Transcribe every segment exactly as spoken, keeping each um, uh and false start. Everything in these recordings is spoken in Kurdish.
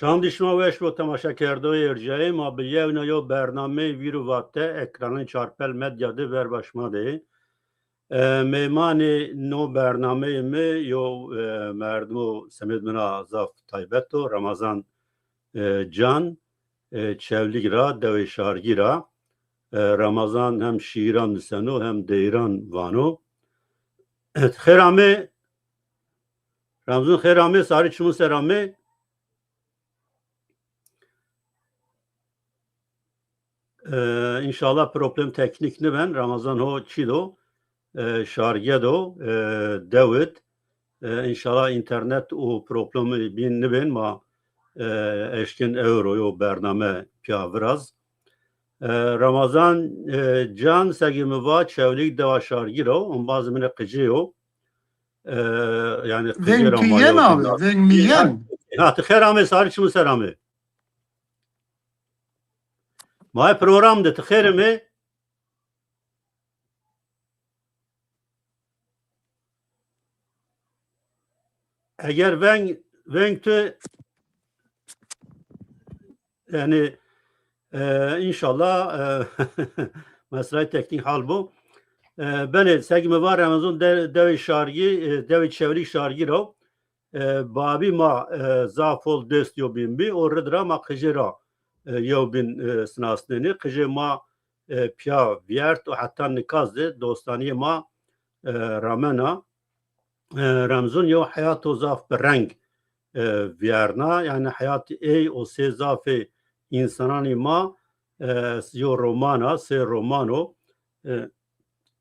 Şandî şima weş bo temaşekerdoyê ercayê ma bi yewna yo bernameyê Vîr û Vate ekranên Çarpel Medya de ver ba şima de. E, mêmanê no bernameyê mi yo, e, merdimo semêd mina zaf taybet o, Ramazan, e, Can, e, Çewlîg ra, dewê Şargî ra. E, Ramazan hem şîîran niseno hem deyîran vano. E, xêr amê, Remzûn xêr amê, sarî çimun ser amê. E, înşallah problem teknîk niben. Ramazan ho çî do, e, şarge do, e, dewit. E, înşallah înternet û problemê bîn nibên ma, e, eşkin ewro yo bername piya viraz. E, Ramazan, e, Can, segê mi va Çewlîg dewa Şargî ro, ombaz min e qicê yo. E, yani Veng qicê ra tu ma yen yo abi, veng mi yen. Ha, tu xêr amê, sarî çimun ser amê. Ma program de tu xêr amê. Eger veng, veng tu, yani, e, înşallah, e, meseleyê teknîk hal bû. E, belê, segê mi va Remezûn de-, dewê Şargî, e, dewê Çewlîg Şargî ro. E, babî ma, e, zaf hol dest yo bîn bî, o rid ra ma qijê ra, e, yew bîn, e, sinasnenê. Qijê ma, e, piya viyert û heta nikas de dostaniyê ma, e, ramena. E, Remzûn yo heyato zaf bi reng, e, viyerna. Yani heyatê ey û sê zafê însananî ma, e, yo romana, sê romano. E,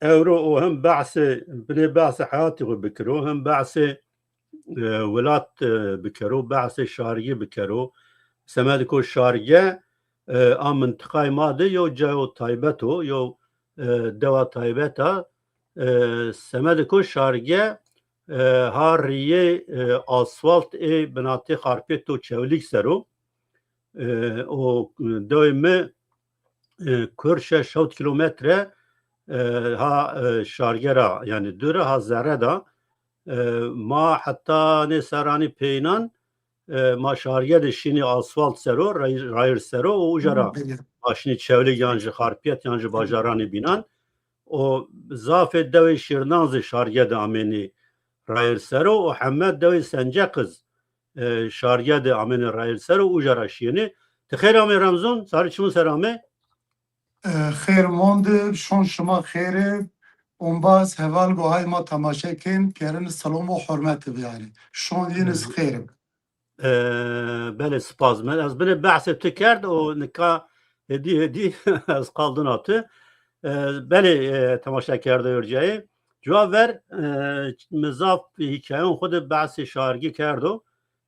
Ewro û hem behsê, binê behsê heyatê xwe bikiro, hem behsê, e, welat, e, bikero, behsê şargî bikero. Semedê ku şarge, e, a mintiqayê ma de yo cayo taybet o, yo, e, dewa taybet a. E, semedê ku şarge, e, ha riyê, e, asfalt ê binatê Xarpêt û Çewlîg ser o. E, û dewê mi, e, kur şeş hewt kîlometre, e, ha, e, şarge ra, yani dûr e, ha zerre da. E, ma heta nê serranî peynan, e, ma şarge de şînî asfalt sero, rayir, rayir sero û uca ra Hı, belê. ma şînî Çewlîg yan ji Xarpiyet yan ji bajaranê bînan. O zafê dewê Şîrnan zî şarge de amênî rayir sero û heme dewê Senceqiz e, şarge de amêne rayir ser û uca ra şiyêne. Ti xêr amê Remzûn, sarî çimun ser amê. E, xêr mond, şon şima xêr e. Ombaz heval guhay ma temaşe kên, kerin selom û hurmet bi yani. Şon yîn iz xêr. E, belê, spas min. Ez binê behsê tu kerd û nika hêdî hêdî ez qaldina tu. E, belê, e, temaşekerdoyê ercayê. Cuwa ver, e, mi zaf hîkayon xwe de behsê şargî kerdo.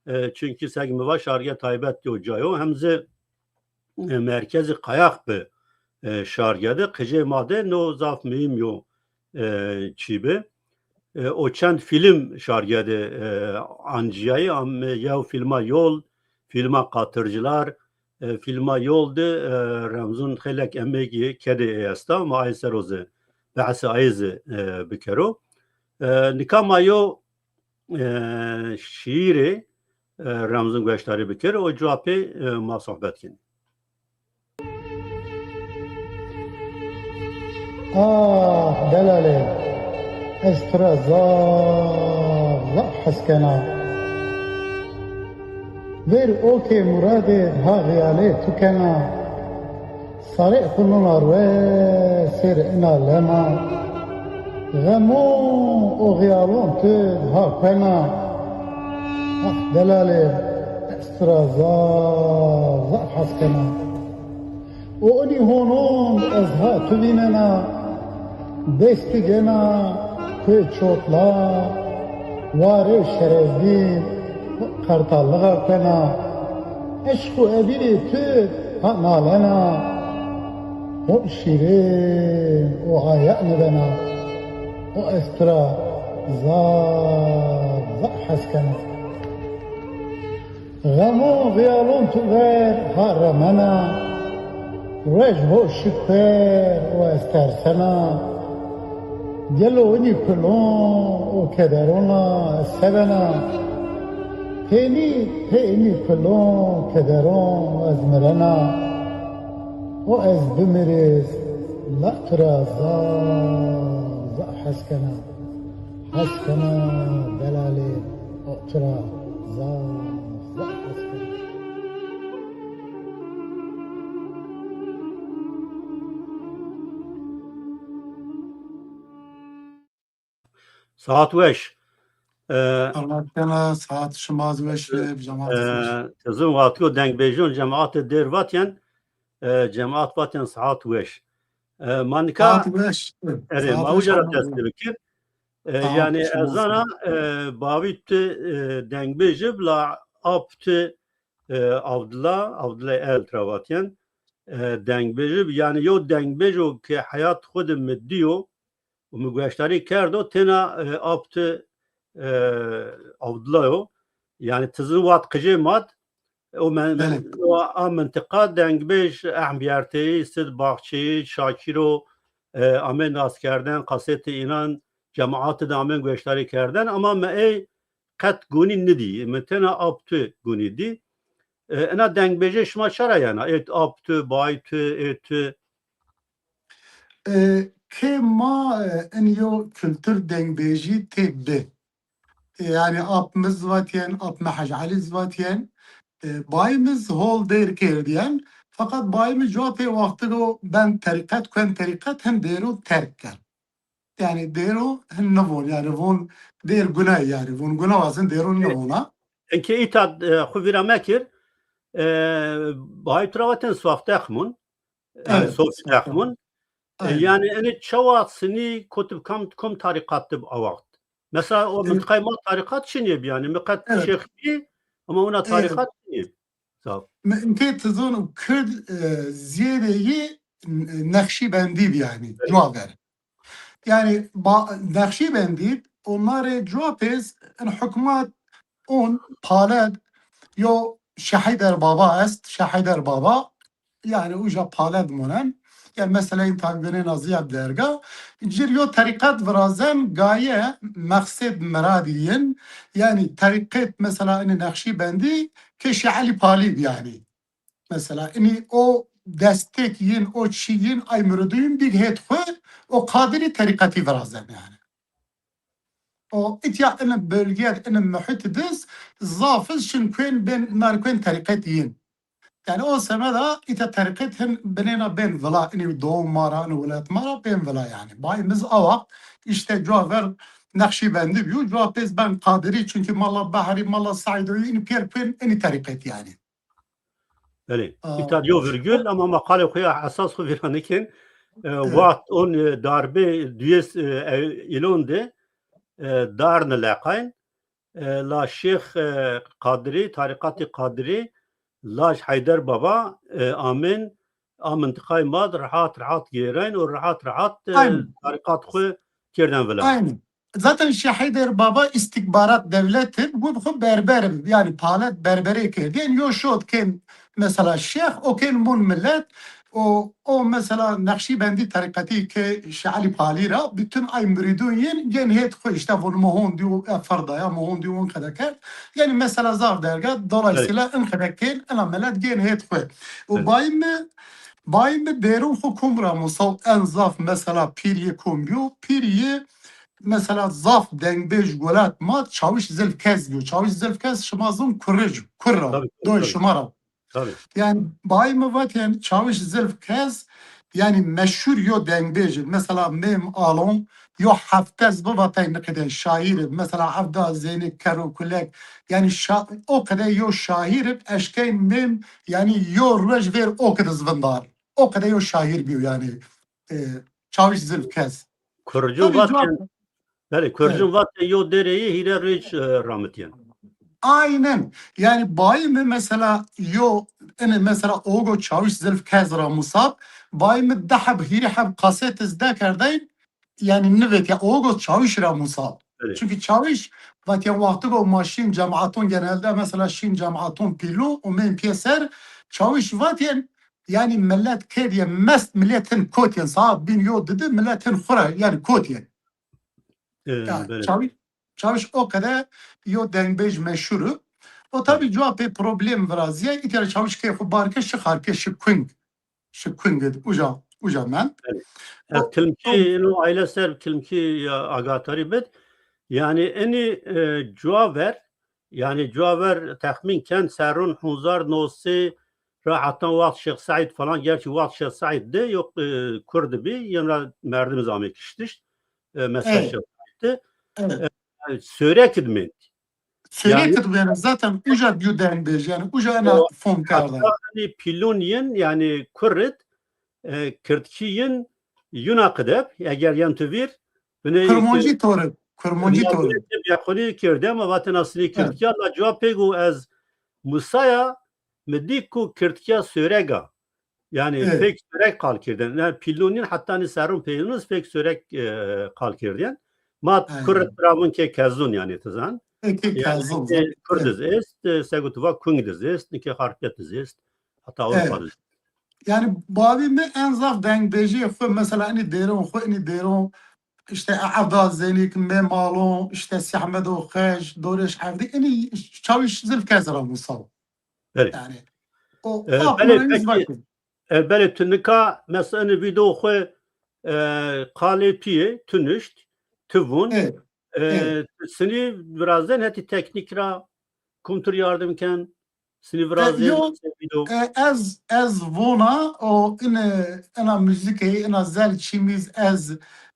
E, çunkî seg mi va şarge taybet yo cayo. Hem zî, e, merkezî qayax bi, e, şarge de. Qijê ma de no zaf muhîm yo, e, çî bi. E, o çend fîlm şarge de, e, anciyayî. Am, e, yew fîlma Yol, fîlma Qatircilar, e, fîlma Yol de, e, Remzûn xelek emegî kedê ê esta. Ma ay sero zî, behsê ay zî, e, bikero. E, nika ma yo e, şiîrê, e, Remzûn gueşdarî bikir û cewapê, e, ma sohbet kin. Ah delalê, ez tu ra zaf, zaf hez kena. Vêr okê muradê ha xiyalê tu kena. Sarê xwe nûna rwe sêr ina lema. Xemo û xiyalon tu ha kuena. Ah delalê, ez tu ra zaf, zaf hez kena. Û inî honon ez ha tu vînena. Dest tu gena kuê çotla, warê şerezdîn, qertallixa kena. Eşq û evînê tu ha nalena. Hop şîrîn û aya nibena. Û ez tu ra zaf, zaf hez kena. Xemo xiyalon tu ver ha remena, roj ho şikwer û ez tersena. Gelo inî kulon û kederona ez sebena? Hênî, hênî pilon kederon ez mirena, û ez bimirêz la tu ra zaf, zaf hez kena. Hez kena delalê, û tu ra zaf, zaf hez kena. Saet weş. Ee, Allah kena, saet şima weş be, cemaat weş. Ee, tizin watiyo dengbêjon cemaatê dêr vatyen, e, cemaat vatyen saet weş. E, manika Saet weş. Erê, ma uca ra dest pê bikir. E, yani ez zana, e, bavî tu, e, dengbêj ib la ap tu, e, Abdullah, Abdullah El tra vatyen, e, dengbêj ib, yani yo dengbêjo ke heyat xwe de mi diyo, û min guheşdarî kerdo, têna, e, ap tu, e, Abdullah yo. Yani tizin wat qijê mat, û men, men, Belê. A mintiqa dengbêj Ehmiyerteyî, Sid Baxçeyî, Şakîro, e, amên naskerden, kasetê înan, cemaatê de amên guheşdarî kerden, ama me ê qet gonî nidî. Min têna ap tu gonî dî. E, ina dengbêjê şima çara yana? Ê ap tu, bay tu, ê tu? E, kê ma, e, in yo kultur dengbêjî tê bi. E, yani ap miz vatyen, ap me Hec Elî vatyen, e, bayî miz hol dêr kêrdiyen. Fakat bayî miz cua pê wextigo ben terîqet, kuen terîqet hem dêro terk ken. Yani dêro hin nivon, yani von dêr guna, yani von guna wazin dêro nivona. Enke îta, e, xwe vîra mekir, e, bayî tu ra vaten swaftexmun. Yani Evet, sof swaftexmun. E, Aynen. Yani enê çawa sinî kotib kam kom tarîqat tib a waxt. Mesela o E, mintiqayê ma tarîqat çinê bi yani. Mi qet Evet. şêx bî ama ona Evet. tarîqat çinê. Sağ ol. Me, tê tizon û Kurd, e, ziyêdeyî, e, Nexşîbendî bi yani. Evet. Cuaver. Yani ba-, Nexşîbendî, onlarê cuapêz, in hukmat, on, paled, yo Şehîder Baba est, Şehîder Baba, yani uca paled monen. Yani mesela in tabîbenê naziya derga, cir yo terîqet virazen gaye meqsed miradî yin, yani terîqet mesela ini Nexşîbendî ke Şehî Elî Palî bi yani. Mesela, inî o destek yin, o çi yin, ay mirodû yin bîg hêt xwe, o qadirî terîqetî virazen yani. O itya ine bölge, ine muhit diz, zaf iz şin kuen ben, nar kuen terîqet yin. Yani o semeda ita terîqet hin binêna ben vila, inî doğu mara, inî welat mara ben vila yani. Bay miz awa, işte cuaver Nexşîbendî biyo, cuapêz ben qadirî, çünkü mala Behrî, mala Saîdoyî, inî piyer kuen, inî terîqet yani. Belê. Aa, Îta yo virgül, ama ma qalê xwe ya esas xwe vîra nikin. E, Evet. Waxt on, e, darbê duyê, e, ew, îlon de, e, darne leqayn, e, la Şêx, e, Qadirî, tarîqatê Qadirî, laj Heyder Baba, e, amên, a mintiqayê ma de rehat, rehat gêreyn û rehat, rehat, e, Aynen. tarîqat xwe kirden vila. Aynen. Zaten Şehîder Baba îstîkbarat dewlet in, wi bi xwe berber in, yani palet berberê kir. Yên yo şot kên mesela şêx, o kên mun millet, o, o mesela Nexşîbendî terîqetî ke Şehî Elî Palî ra, bütün ay mirîdûn yên, yên hêt xwe, işte von mohon diyo, e, ferda ya mohon diyo, on qede kerd. Yani mesela zaf derga, dolayısıyla Evet. in qede kên, ina millet yên hêt xwe. Û Evet. bayî mi, bayî mi dêrûn xwe kom ra musaw en zaf mesela pîr yê kom biyo, pîr yê mesela zaf dengbêj welat ma Çawiş Zilf Kez biyo. Çawiş Zilf Kez şima zon kurij, kurra, Tabii, tabii, doy tabii. şima ra. Tabii. Yani bayî mi vat yani Çawiş Zilf Kez yani meşhur yo dengbêj. Mesela Mêm Alon yo heftez bi vatay niqide şaîr. Mesela Evda Zeynê Kero Kulek yani şa-, o qede yo şaîr eşkey Mêm yani yo ruej vêr o qede zvindar. O qede yo şaîr biyo yani. E, Çawiş Zilf Kez. Kurcun Tabii, vatên, cevap- belê, Kurcun Evet. vatên yo dereyê hîre rêç, e, ramitiyen. Aynen. Yani bayî mi mesela yo, ene mesela ogo Çawiş Zilf Kez ra musab, bayî mi deh heb, hîrê heb kaset iz de kerdeyn, yani nivet ya ogo Çawiş ra musab. Belê. Çünkü Çawiş vat ya wextigo ma şîn cemaatun genelde mesela şîn cemaatun pîlo û mên piyê ser Çawiş vat ya yani millet kediye mest milletin kotyen saat bin yo didi milletin xura yani kotyen. Ee, Ya, belê. Çawiş, Çawiş o kadar yo dengbêj meşhuru. O tabi cuwa pê problem viraziye, îtya çawişkê xwe barke şi Xarpiyê, şi Kung. Şi Kung id uca, uca men. Belê. Ev kilmkî, ino aile ser kilmkî ya agatarî bid. Yani enî, e, cuwa ver, yani cuwa ver texmîn ken serrûn hezar neh sed ra heta wext Şêx Seîd falan, gerçi wext Şêx Seîd de yok, e, Kurd bî, yena merdim zamê kiştiş, e, mesela Şêx Seîd de. E, Sörek id mend. Sörek id mend. Zaten uca diyo dengbêj, yani uca ena fom karda. Hatta hani pilon yin, yani Kurd, e, Kirdkî yin yuna qideb, eger yen tu vîr, bine Kurmancî tor ib, Kurmancî tor ib. Ya xwedî kirdi, ama vatin aslî Kirdkî ya, la cuwa pê got ez Musaya, mi dî ku Kirdkiya Sörega. Yani pêk Sörek qal kirdiyen. Yani pilonîn heta ni serrûn pênûs pêk Sörek, e, qal kirdiyen. Ma Kurd travûn kê Kezûn yani tizan. Pêkê Kezûn. Kurdiz est, e, se got va Kungdiz est, nikê Xarpiyetiz est. Heta Ewropa diz. Yani bavî mi en zaf dengbêjiyê xwe, mesela enî dêron xwe, enî dêron işte Evda Zenik, Memalon, işte Sehmedo Xej, Doreş Evdî, enî çawîş zilf kezera musal. Belê. Yani o, e, belê, peki, e, belê tu nika mesela enî vîdeo xwe, e, qalê tu yê, tu nişt, tu vûn, e, sinî virazen hetî teknîk ra kum tur yardim ken, sinî virazên, yo, e, ez, ez vona o ine, ena muzîkê, ena zel çîmîz ez,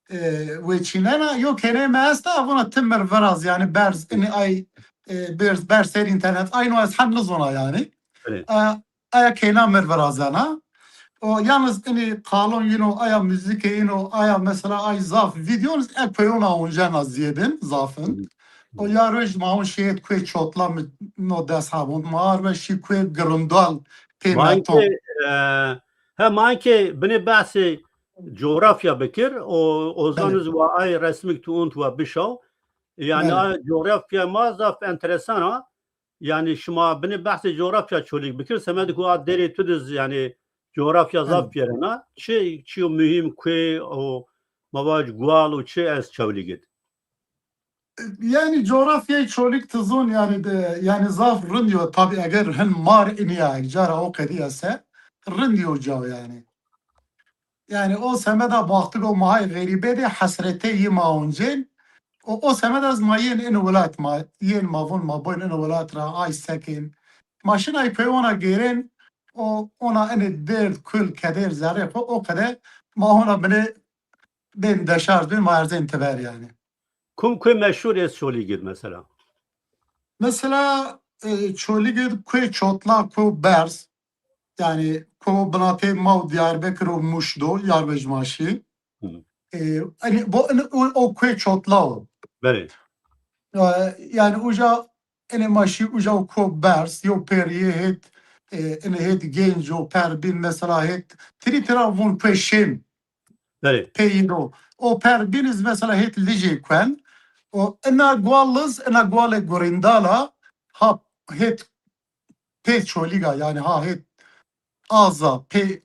e, weçînena, yo kênê me esta, vona tim mir viraz, yani berz, ine ay, e, berz, berz ser internet, ay no ez hem nizona yani. Belê. E, aya kêna mir virazena. O yalnız ini qalon yino aya muzîkê yino aya mesela ay zaf videon e koyona oncena ziyedin zafin. O ya roj ma on şehit kuê çotla mi no des habon ma ar ve şî kuê girindal pê meton. Manke, e, he manke binê behsê coğrafya bikir, o, o zanuz wa ay resmik tu ont wa bişaw. Yani ay coğrafya ma zaf enteresan a. Yani şima binê behsê coğrafya çolîk bikir, semed ku a derê tu diz, yani coğrafya zaf piyerena. Çi, çi yo muhîm kuê o mavac gual û çi ez çewlîgit? Yani coğrafyayê çolîk tizon yani de, yani zaf rind yo. Tabi eger hin mar iniya, cara o qediya se rind yo caw yani. Yani o semeda baxtigo mahay xerîbê de hesretê yî ma oncên. O, o semeda ez ma yên in welat ma, yên ma von ma boyn in welat ra ay sekên. Ma şin ay peywana gêrên, o, ona ene derd, kul, keder, zerrê xo, o kede ma hona bine bên deşarj bin, ma erzên teber yani. Kum kuê meşhur ez çolî gir mesela? Mesela, e, çolî gir kuê çotla, ku berz, yani ku binatê ma û Diyarbekir û Mûş do, Yarbej Maşî. E, hani, bo, o, o kuê çotla o. Belê. E, yani uca, ene maşî uca o ku berz, yo periyê hêt, e, ene hêt genc o, perbîn mesela hêt, tiri tira vun kuê şên. Belê. Peyîno. O perbîn iz mesela hêt lijê kuen. O ina gual iz, ina gualê gurindala, ha hêt pê çolîga, yani ha hêt aza, pê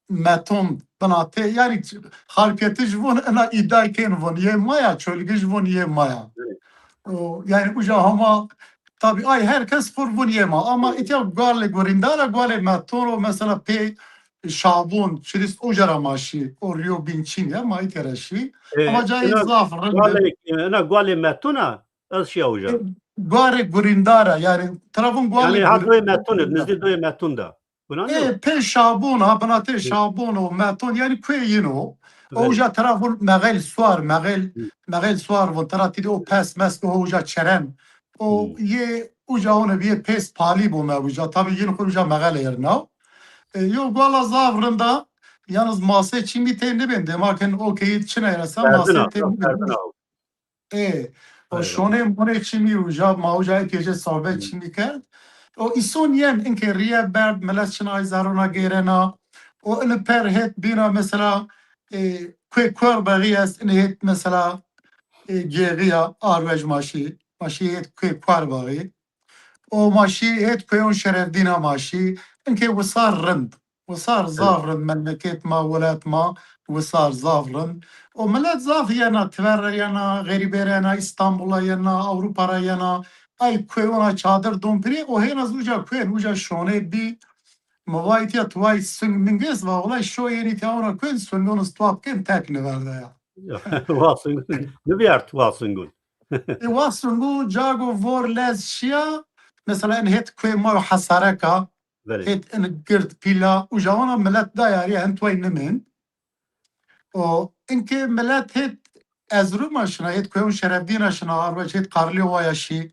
meton binatê, yani Xarpiyetij vun ina îdayê kên vun yê maya, çolîgij vun yê maya. Evet. O, yani uca hama, tabi ay herkes xur vun yê ma, ama itya gualê gurindara, gualê meton o mesela pê Şabon, çirist uca ra maşî, o riyo bin çin ya, ma itya ra şî. E, ama cayê zaf rind. Gualê, ina gualê metona, ez şiya uca. E, gualê gurindara, yani tira vun gualê. Yani ha doyê metun, nizdî doyê metun da. Ê, pê Şabon, ha, binatê Şabon o, Meton, yani kuê yin o. O uca tira vun Mexel Suar, Mexel, Mexel Suar vun, tira tîdî o pes mes o uca çeren. O yê uca one biyê pês palî bo me uca. Tabi yin xur uca Mexel erna. E, yo guala zaf rinda, yalnız masê çimî tê nibên. Dema kin o keyî çi neyre se masê tê nibên. Ê, o şonê monê çimî uca, ma uca epeyce sohbet çimî kerd. O îson yen inkê riye berd, milet çin ay zarona gêrena. O ini per hêt bîna mesela, e, kuê Kuerbexî est, ini hêt mesela, e, Gêxiya, Arvej Maşî, Maşî hêt kuê Kuerbexî. O Maşî hêt kuê on Şerefdîna Maşî, inkê wisar rind. Wisar zaf rind, memleket ma, welat ma, wisar zaf rind. O milet zaf yena, Tver ra yena, Xerîbê ra yena, Îstanbul ra yena, Ewropa ra yena, ay kuê wana çadir don pirê, o hêna zû uca kuên, uca şonê bî, mi vay tiya tu vay sung mingês, va wulay şo yênî tiya wana kuên, sungon stwa bikin tek niverda ya. Wa sungun. Nibiyar tu wa sungun. E, wa sungu cago vor lez şiya, mesela en hêt kuê ma hesareka, Belê. hêt en gird pîla, uca wana millet da yariya, en tuay nimin. O, inke millet hêt Erzuruma şina, hêt kuê wan Şerefdîna şina, arweç hêt Karlî waya şî,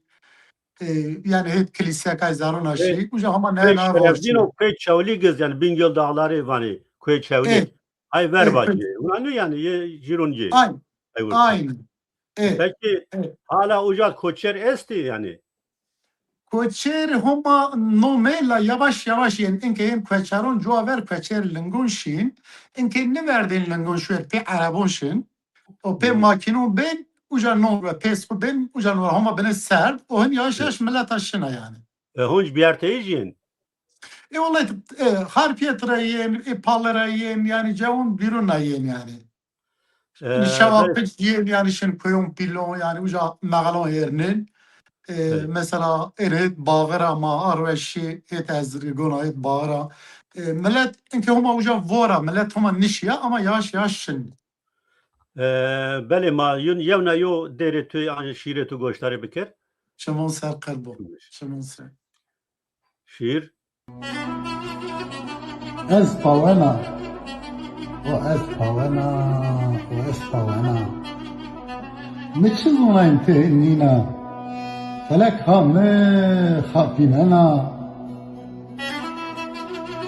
e, yani hêt kilîseka zarona Kuê, şî, uca hama kuê neyna Şerefdîn û roşî. Kuê Çewlîg iz, yani Bingöl Dağları, vanî, kuê Çewlîg. E, Ay ver e, bacî. Ulan ne yani, ye, jironcî. Ay, Ay vursa. Aynen. E, Peki, e. hala uca koçer esti yani? Koçer homa nomê la yavaş yavaş yên, inke yên koçeron cuwa ver koçer lingon şîn, inke niverdên lingon şwer pê erebon şin, o pê Hmm. makînon bên, uca non ve pê sku bên, uca non homa bine serd, o hin yavaş Hmm. yavaş mileta şina yani. E, hunc biyarteyî jî yên? E, vallahi, e, Harpiyet re yên, e, Pale re yên, yani cewon bîruna yên yani. Ee, Şewa belê. Piç yên yani şin kuyon pilon yani uca mexelon hêrnin. Ee, Belê. Mesela êr hêt Bağıra ma arweşî hêt ez gona hêt Bağıra. Ee, millet inke homa uca vora, millet homa nişiya ama yaş yaş şin. Ee, belê ma yun yewna yo dêrê tu an şîrê tu goştarê bikir. Çimon ser qelbo. Çimon ser. Şîr. Ez pawena, o ez pawena, o ez pawena. Mi çi zonayên tê nîna, felek ha mi xapînena.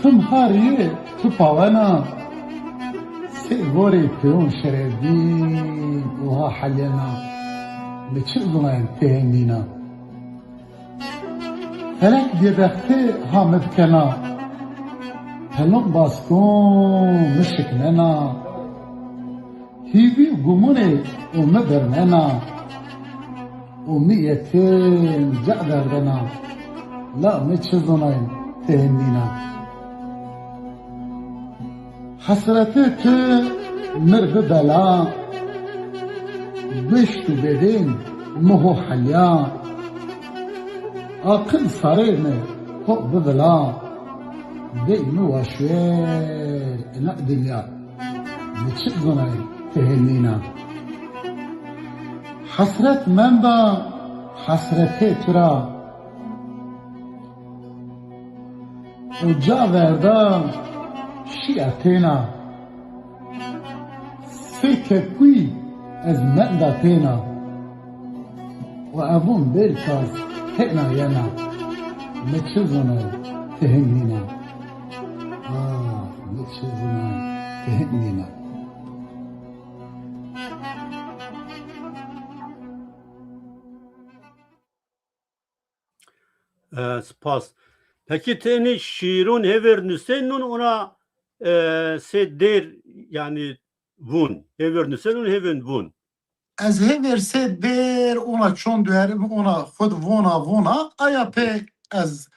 Tim har yê tu pawena, sê gorê peyon şerevdîn û ha helena. Mi çi zonayên tê nîna. Felek bêbextê ha mi dikena, pelon baskon mi şiknena. Hîvî û gumunê û mi birnena. Û mi yetim ca derdena, la mi çi zonayên tê nîna. Hesretê tu mir bi bela, goşt û bedên mi ho helya. Aqil sarê mi ho bi vila, dey mi wa şwer ina dinya. Mi çi zonay tehenîna. Hesret menda hesretê tu ra. Û ca verda şiya têna. Sê kekûyî ez menda têna. Û evûn bêrkaz têna yena. Mi çi zona tihîn nîna. Ah, mi çi zona tihîn nîna. E, spas. Pekî tenê şîrûn hêvêr nusên nûn ona, e, sê dêr, yani vûn. Hêvêr nusên nûn hêvên vûn. Ez hêvêr sê dêr ona çond werim, ona xud vona vona, aya pê ez,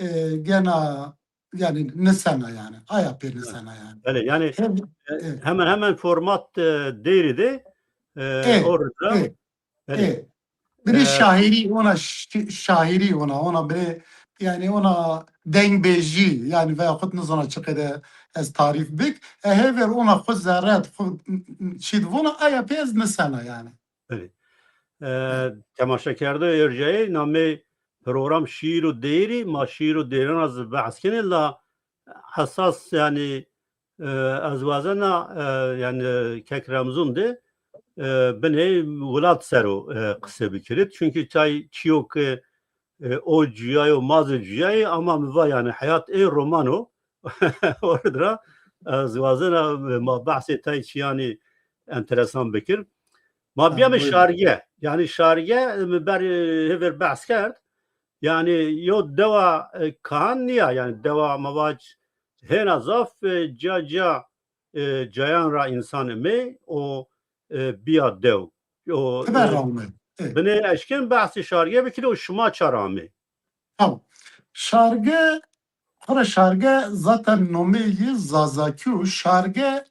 e, gena, yani nisena yani. Aya pê nisena yani. Belê, yani, Hêv-, e, e. hemen hemen format, e, dêrî de, e, E, orada. e. Belê. E, Birê e, şahirî ona şi-, şahirî ona, ona birê, yani ona dengbêjî, yani veya xut nizana çi qede ez tarîf bik. E, hêver ona xut zerret, xut çîd vona, aya pê ez nisena yani. Belê. E, temaşekerdo êrcayê namê program şiir û dêrî, ma şiir û dêrana zi behs kenê la esas yani, e, ez wazena, e, yani kek Remzûn de, e, binê welat sero, e, qise bikirit. Çünkü çay çiyo ki, e, o cuyayo, ma zi cuyayê, ama mi va yani heyat ê romano. Orada ez wazena, e, ma behsê tay çiyani enteresan bikir. Ma Ha, biyame buyurun. Şarge. Yani şarge, e, mi ber, e, hêver behs kerd. Yani yo dewa, e, kahan niya, yani dewa mevac hêna zaf, e, ca ca, e, cayan ra însan ime û, e, biya dew. O, Ti ber e, rawme. E. Binê eşkên behsê şarge bikire û şima çar ame. Tamam. Şarge, xura şarge zaten nomê yî Zazakî û şarge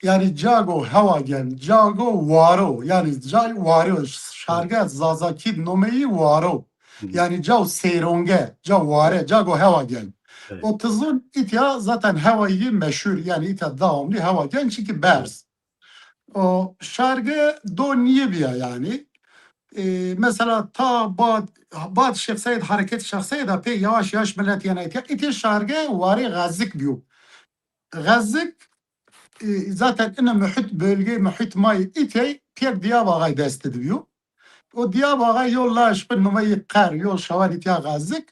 yani cago hewa gen, cago waro, yani cay waro, şarge Zazakî nomê yî waro. Hı hı. Yani ca seyronge, ca ware, ca go hewa gel. Evet. O tizon itya zaten hewayî meşhur, yani itya devamlı hewa gel, çünkü berz. O şarge do niye biya yani. E, mesela ta bad, bad Şêx Seîd, hareket Şêx Seîd a pê yavaş yavaş millet yana itya. Itya şarge ware gazik biyo. Gazik, e, zaten ina muhit bölge, muhit may itey pêk Diyab Ağay dest dibiyo. O Diyab Ağay yo laş bi numeyi qer, yo şawan itya gazik.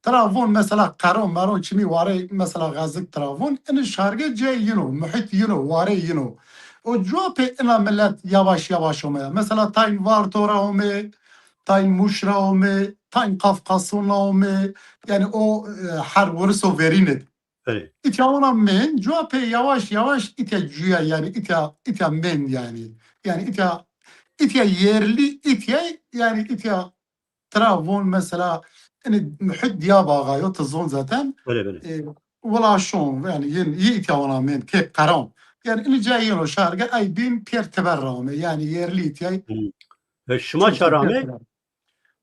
Tira von mesela qeron meron çimî ware mesela gazik tira von. Ini şarge cê yino, muhit yino, ware yino. O cuapê ina millet yavaş yavaş ome. Mesela tayn Vartora ome, tayn Muşra ome, tayn Kafkasona ome. Yani o, e, her wiriso verînit. Belê. Îtya wana men, cuapê yavaş yavaş îtya cuya, yani îtya, îtya men yani. Yani îtya, îtya yerli îtya, yani îtya tira von mesela, yani muhit Diyab Ağayo, tizon zaten. Belê, belê. E, wila şon, yani yê, yê îtya wana men, kê qeran. Yani ini ca yeno şarge ay bin pêr teber rame, yani yerli îtya. Hı. E, şima çar ame?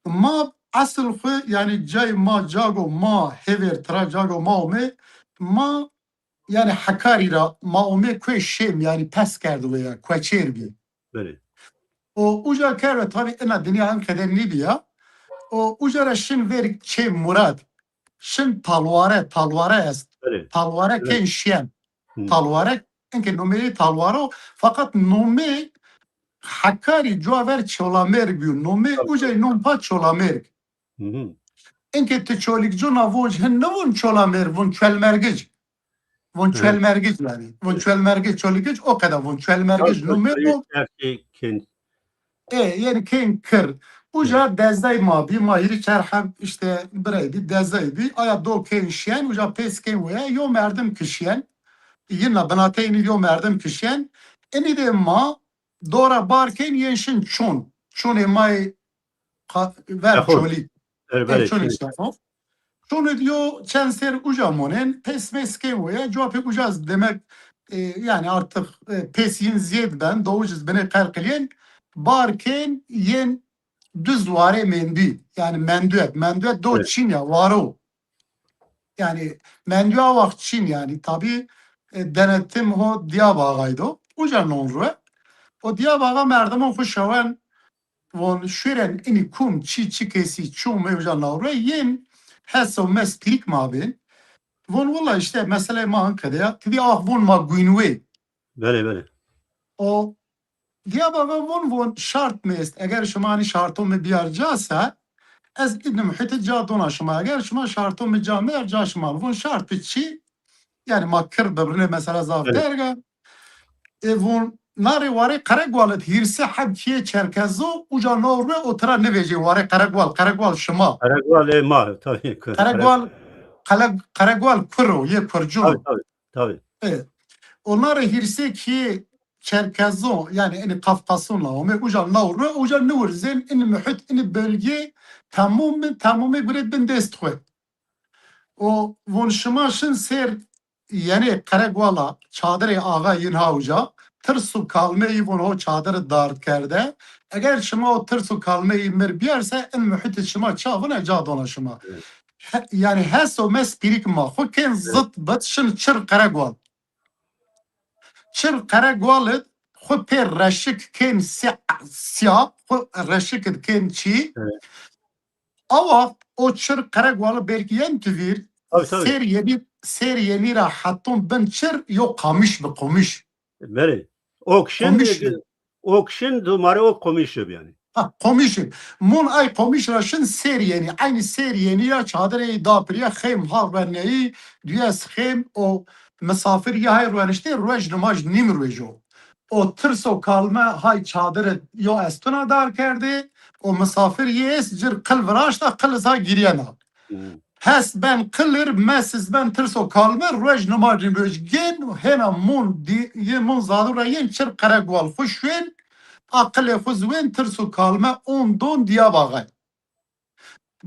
Ma esil xwe, yani cay ma cago ma hêvêr tira cago ma ome, ma yani Hekarî ra ma ome kuê Şêm, yani pes kerdi wê ya, kueçêr bî. Belê. O uca kerve tabi ina dinya en qede nîbî ya. O uca ra şin ver çê Murad. Şin Talware, Talware est. Belê. Talware kên şiyen. Hı. Talware, enke nomeyê Talware o. Fakat nomê Hekarî cuaver Çolamerg bîyo. Nomê ucay nom pa Çolamerg. Hı hı. Enke ti Çolikcuna von hin nivon Çolamerg, von Çuelmergic. Von Çuelmergic yani. Von Çuelmergic, Çolikcic o qeda von Çuelmergic. Nomê o. E, yani kên kir. Uca dezday ma bî, ma hîrî çar heb işte birey bî, dezday bî. Aya do kên şiyen, uca pês kên weye, yo merdim kişiyen. Yina binateyni yo merdim kişiyen. Enî de ma dora bar kên yên şin çon. Çonê may ver Çolî. E, çon işte. Çonê diyo çend ser uca monen, pês mês kên weye, cuapê uca demek, e, yani artık, e, pês yin ziyed ben, do uciz binê qerqiliyên, bar kên yên duz ware mendî. Yani menduet, menduet do çin ya, waro. Yani menduet a waxt çin yani, tabi, e, denetim ho Diyab Ağaydo. Uca non rue. O Diyab Ağa merdimon xwe şawen von şuren ini kum çi çi kesi çû me uca navre yên heso mes pîrik ma bin. Von wala işte mesele ma ankede ya. Tidi ah von ma guinwe. Belê, belê. O Diyab Ağa von von şart me est. Eger şima hani şarto me biyar ca se, ez idni muhite ca dona şima. Eger şima şarto me ca me ca şima. Von şart bi çi? Yani ma kir bibirine mesela zaf derga. E, von narê warê Qeregwal et hîrse heb kiye Çerkezo uca nor me o tira nivêjê warê Qeregwal, Qeregwal şima. Qeregwal ê ma, tabii. Qeregwal, Qele-, Qeregwal kuro, yê kurcu. Tabii, tabii, tabii. E, o narê hîrse kiye Çerkezo, yani ini Kafkason la, ome uca nor me, uca niwirzên ini muhit, ini bölge tamamı, tamamı gure bin dest xwe. O von şima şin ser yenê Qeregwala çadirê axa yin ha uca, tirs û kalmeyî von ho çadir dard kerde. Eger şima o tirs û kalmeyî mir biyerse, in muhitî şima çavine ca dona şima. Evet. He, yani heso mes pîrik ma. Xwe kên zit bit şin çir Qeregwal. Çir Qeregwal it xwe pê reşik kên si-, siya, xwe reşik it kên çî. Evet. Awa o çir Qeregwal berk yen tivîr, tabii, tabii, ser yenî, ser yenî ra heton bin çir yo qamiş bi qomiş. Belê. O kişin, qomiş bi. O kişin dumare o qomiş bi yani. Ha, qomiş bi. Mun ay qomiş ra şin ser yenî. Aynı ser yenî ya çadirê dapiriya xêm ha verneyî, duyes xêm o misafir ya hay rueniştê ruej nimaj nîm ruej o. O tirso kalme hay çadir yo estuna dar kerdê, o misafir yê est cir qil viraşta, qil za giriyena. Hmm. Hes ben qilir, mes iz ben tirso kalme, ruej nimajin ruej gen, hena mun di-, yê mun zadu ra yên çir Qeregwal xwe şuên, a qilê xwe ziwên tirso kalme on don Diyab Axa.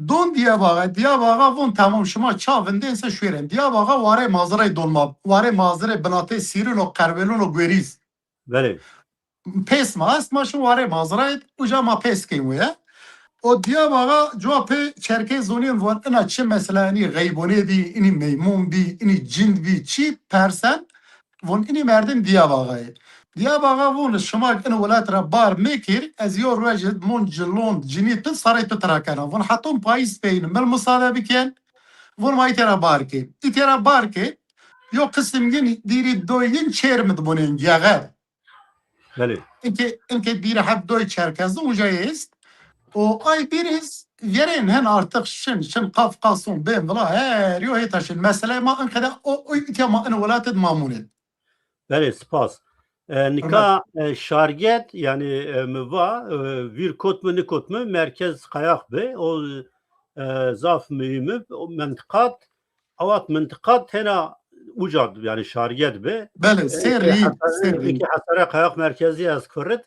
Don Diyab Axa, Diyab Axa von tamam şima çavindên se şuêren. Diyab Axa warê mazirey dolma, warê mazirê binatê sîrin o qerwelûn o guerîz. Belê. Pês ma est, ma şi warê mazirayê, uca ma pês kên wê ye. O Diyab Axa cewabê Çerkezonên von ina çi mesela inî xeybonê bî, inî meymun bî, inî cind bî, çi persen, von inî merdim Diyab Axayê. Diyab Axa von şima in welat ra bar mekir, ez yo rojid mon cilon cinî tu sarê tu tira kena. Von haton payîz peyni, mil musade biken, von ma îtera bar ke. Îtera bar ke, yo qisim yin dîrî doyin çêr mi dibonên geğer. Belê. Inke, inke dîre heb doy Çerkezî uca est. O ay bîriz verên hen artık şin, şin Kafkason, bên vila her yo hêta şin. Mesele ma inke de o, o itya ma in welatet mamunet. Belê, spas. E, nika, e, şarget, yani, e, mi va, e, vir kot mi, nikot mi, merkez kayak bi, o, e, zaf mühim bi, o mentiqat, awat mentiqat tena uca, yani şarget bi. Belê, e, serî, serî. Eke hesare kayak merkezi ez kurit.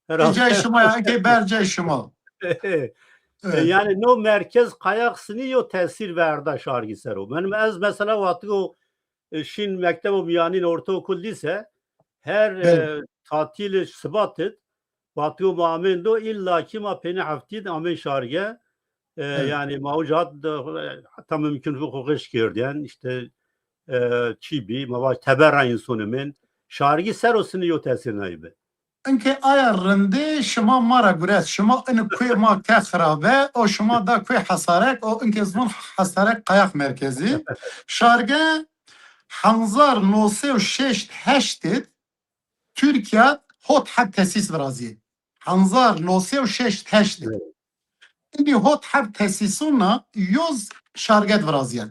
Herhalde. Cay şima ya, eke ber cay şima. E, yani no merkez kayak sinî yo tesîr verda şargi sero. Benim ez mesela watigo e, şîn mektebo miyanîn, ortaokul, lise, her, e, tatilê sibatid, watiyo ma amên do, îlla kî ma pêne heftî de amên şarge. E, yani ma uca hat de, heta mümkün bû xwe xiş kerdin, işte, e, çî bî, ma vaj tebera însanê min. Şargî ser o sinî yo tesîr nayî bi. Inke aya rindê şima ma ra guret, şima in kuê ma ke xirabe, o şima da kuê Hesarek, o inke zon Hesarek Kayak Merkezi. Şarge hezar no sey û şeşt heştê Türkiye hot heb tesîs viraziyê. Hezar no sey û şeşt heştê. Evet. Inî hot heb tesîsûna yoz şarget viraziyên.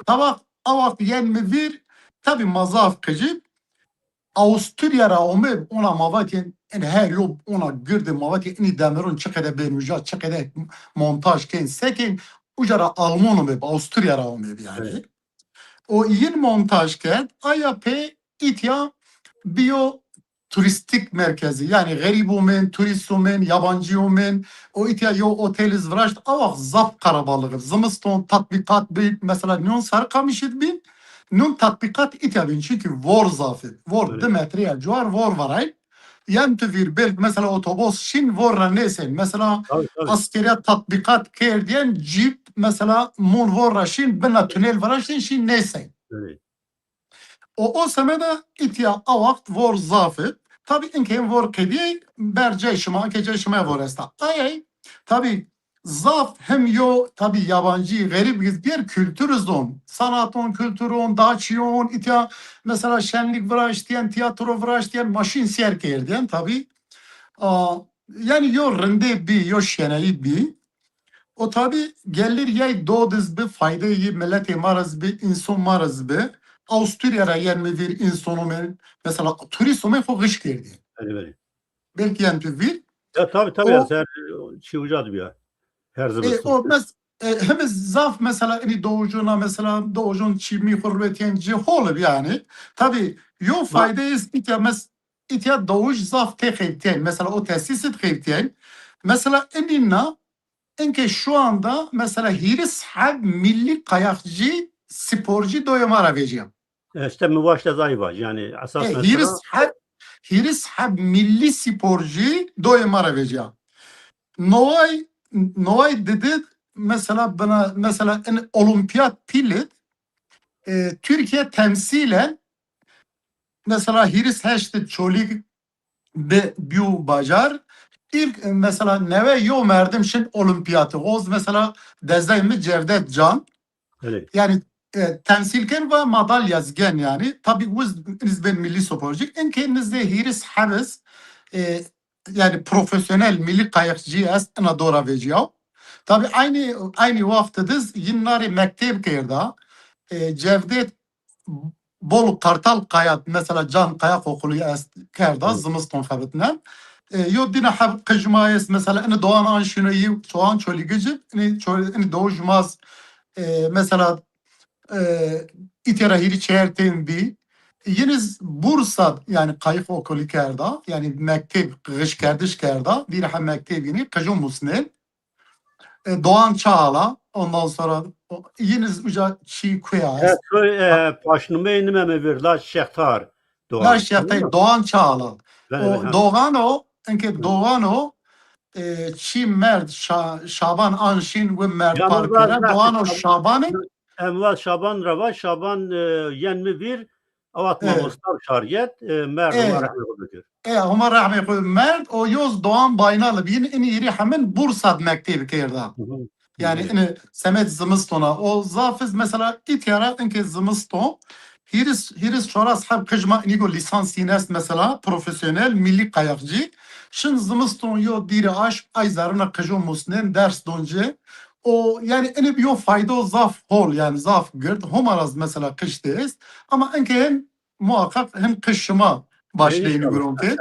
Tava, awak yen mi vir, tabi ma zaf qicib, Avusturya ra ome, ona mavatiyên, en her yo, ona girdi mavatiyên, inî demirun çiqede bên uca, çiqede montaj kên, sekên, uca ra Alman ome, Avusturya ra ome yani. Evet. O yin montaj kerd, aya pê itya biyo turistik merkezi. Yani xerîb û min, turîst û min, yabancî û min, o itya yo oteliz viraşt, awa zaf qarabalığı. Zimiston tatbikat bi, mesela nûn Sarıkamış'id bin, nûn tatbikat itya bin. Çünkü vor zafid. Vor di metre ya cuar vor varay. Yen tu vir belk mesela otobos şin vor ra nêsen. Mesela askeriya tatbikat kerdiyen cip mesela mun vor ra şin bina tünel viraştin şin nêsen. O, o semeda itya a waxt vor zaf id. Tabi inke vor qediyê ber cay şima, inke cay şima vor esta. Ayay, tabi zaf hem yo, tabi yabancî, xerîb giz diğer kültürüz don. Sanaton, kültürün, daçiyon, itya mesela şenlik viraştiyen, tiyatro viraştiyen, maşin siyer kerdiyen tabi. A, yani yo rindê bi, yo şenayî bi. O tabi gelir yay dodiz bi, faydeyî milletê ma riz bi, înson ma riz bi. Avusturya ra yen mi vir însono me, mesela turîsto me xo xiş kerdî. Belê, belê. Belkî yen tu vir. Ya tabi, tabi, o, ya ser çi uca dibiya. Her zimiston. E, o mes, e, hem zaf mesela inî doğucuna mesela doğucun çî mi xurvetiyên ci hol bi yani. Tabi yo fayde iz itya mes, itya doğuş zaf tê xeytiyen. Mesela o tesîsit xeytiyen. Mesela inî na Inke şu anda mesela hîris heb milli kayakçı, sporcu doyê ma ra veciya. E, işte mi vaşte zayva, yani esas e, mesela hîris heb, hîris heb milli sporcu doyê ma ra veciya. Novay, novay didi mesela bina, mesela in olimpiyat pilit, e, Türkiye temsilen mesela hîris heşt Çolîg bi bîyo bajar. Îlk, e, mesela newe yo merdim şin olimpiyatı. Oz mesela dezay mi Cevdet Can. Belê. Yani, e, temsil ken ve madalya zgen yani. Tabi wiz nizbên milli sporcu. Inke nizdê hîris hebis, e, yani profesyonel milli kayakçı est ina dora veciya. Tabi aynı, aynı waqtı diz yin narê mekteb kerda. E, Cevdet Bolu Kartal Kaya, mesela Can Kayak Okulu est kerda, zimiston xebitne. E, yo dîna heb qijma est, mesela ini Doğan Anşino'yu, Doğan Çolîgicî, ini Ço-, ini Doğu Jumaz, e, mesela, e, itera hîrî çeyer tên bî. Yiniz Bursa, yani kayık okulu kerda, yani mekteb, xiş kerdiş kerda, dîna heb mekteb yini, qijû musnên. E, Doğan Çağla, ondan sonra o, yine uca çî kuya. Evet, soy, e, paşnumeyê nime me vir, Laş Şextar Doğan. Laş Şextar Doğan Çağla. O Doğan o, enke Doğan o, e, çî merd Şa-, Şaban an şîn wi merd Ya, park kire, Murat, Doğan û Şaban- Şabanê. Em va Şaban re va, Şaban, e, yen mi vîr, ew hat E. mamosta şariyet, e, merd E. Huma rehmê xwe bikir. E, Huma rehmê xwe merd, o yoz Doğan Baynalı bîn, inî hîrî hemin Bursa mektêb kêrda. Hı hı. Yani Hı. ini semed zimistona. O zafiz mesela îtyara inke zimiston. Hîris, hîris çoras heb qijma inigo lisans yinest mesela profesyonel, milli kayakçı. Şin zimiston yo dîre aş, ay zaruna qijo musnen ders donce. O yani ini yo faydo zaf hol yani zaf gird. Homaraz mesela qij têst. Ama inke hin muhakkak hin qij şima başleyini İnşallah. Guron kê.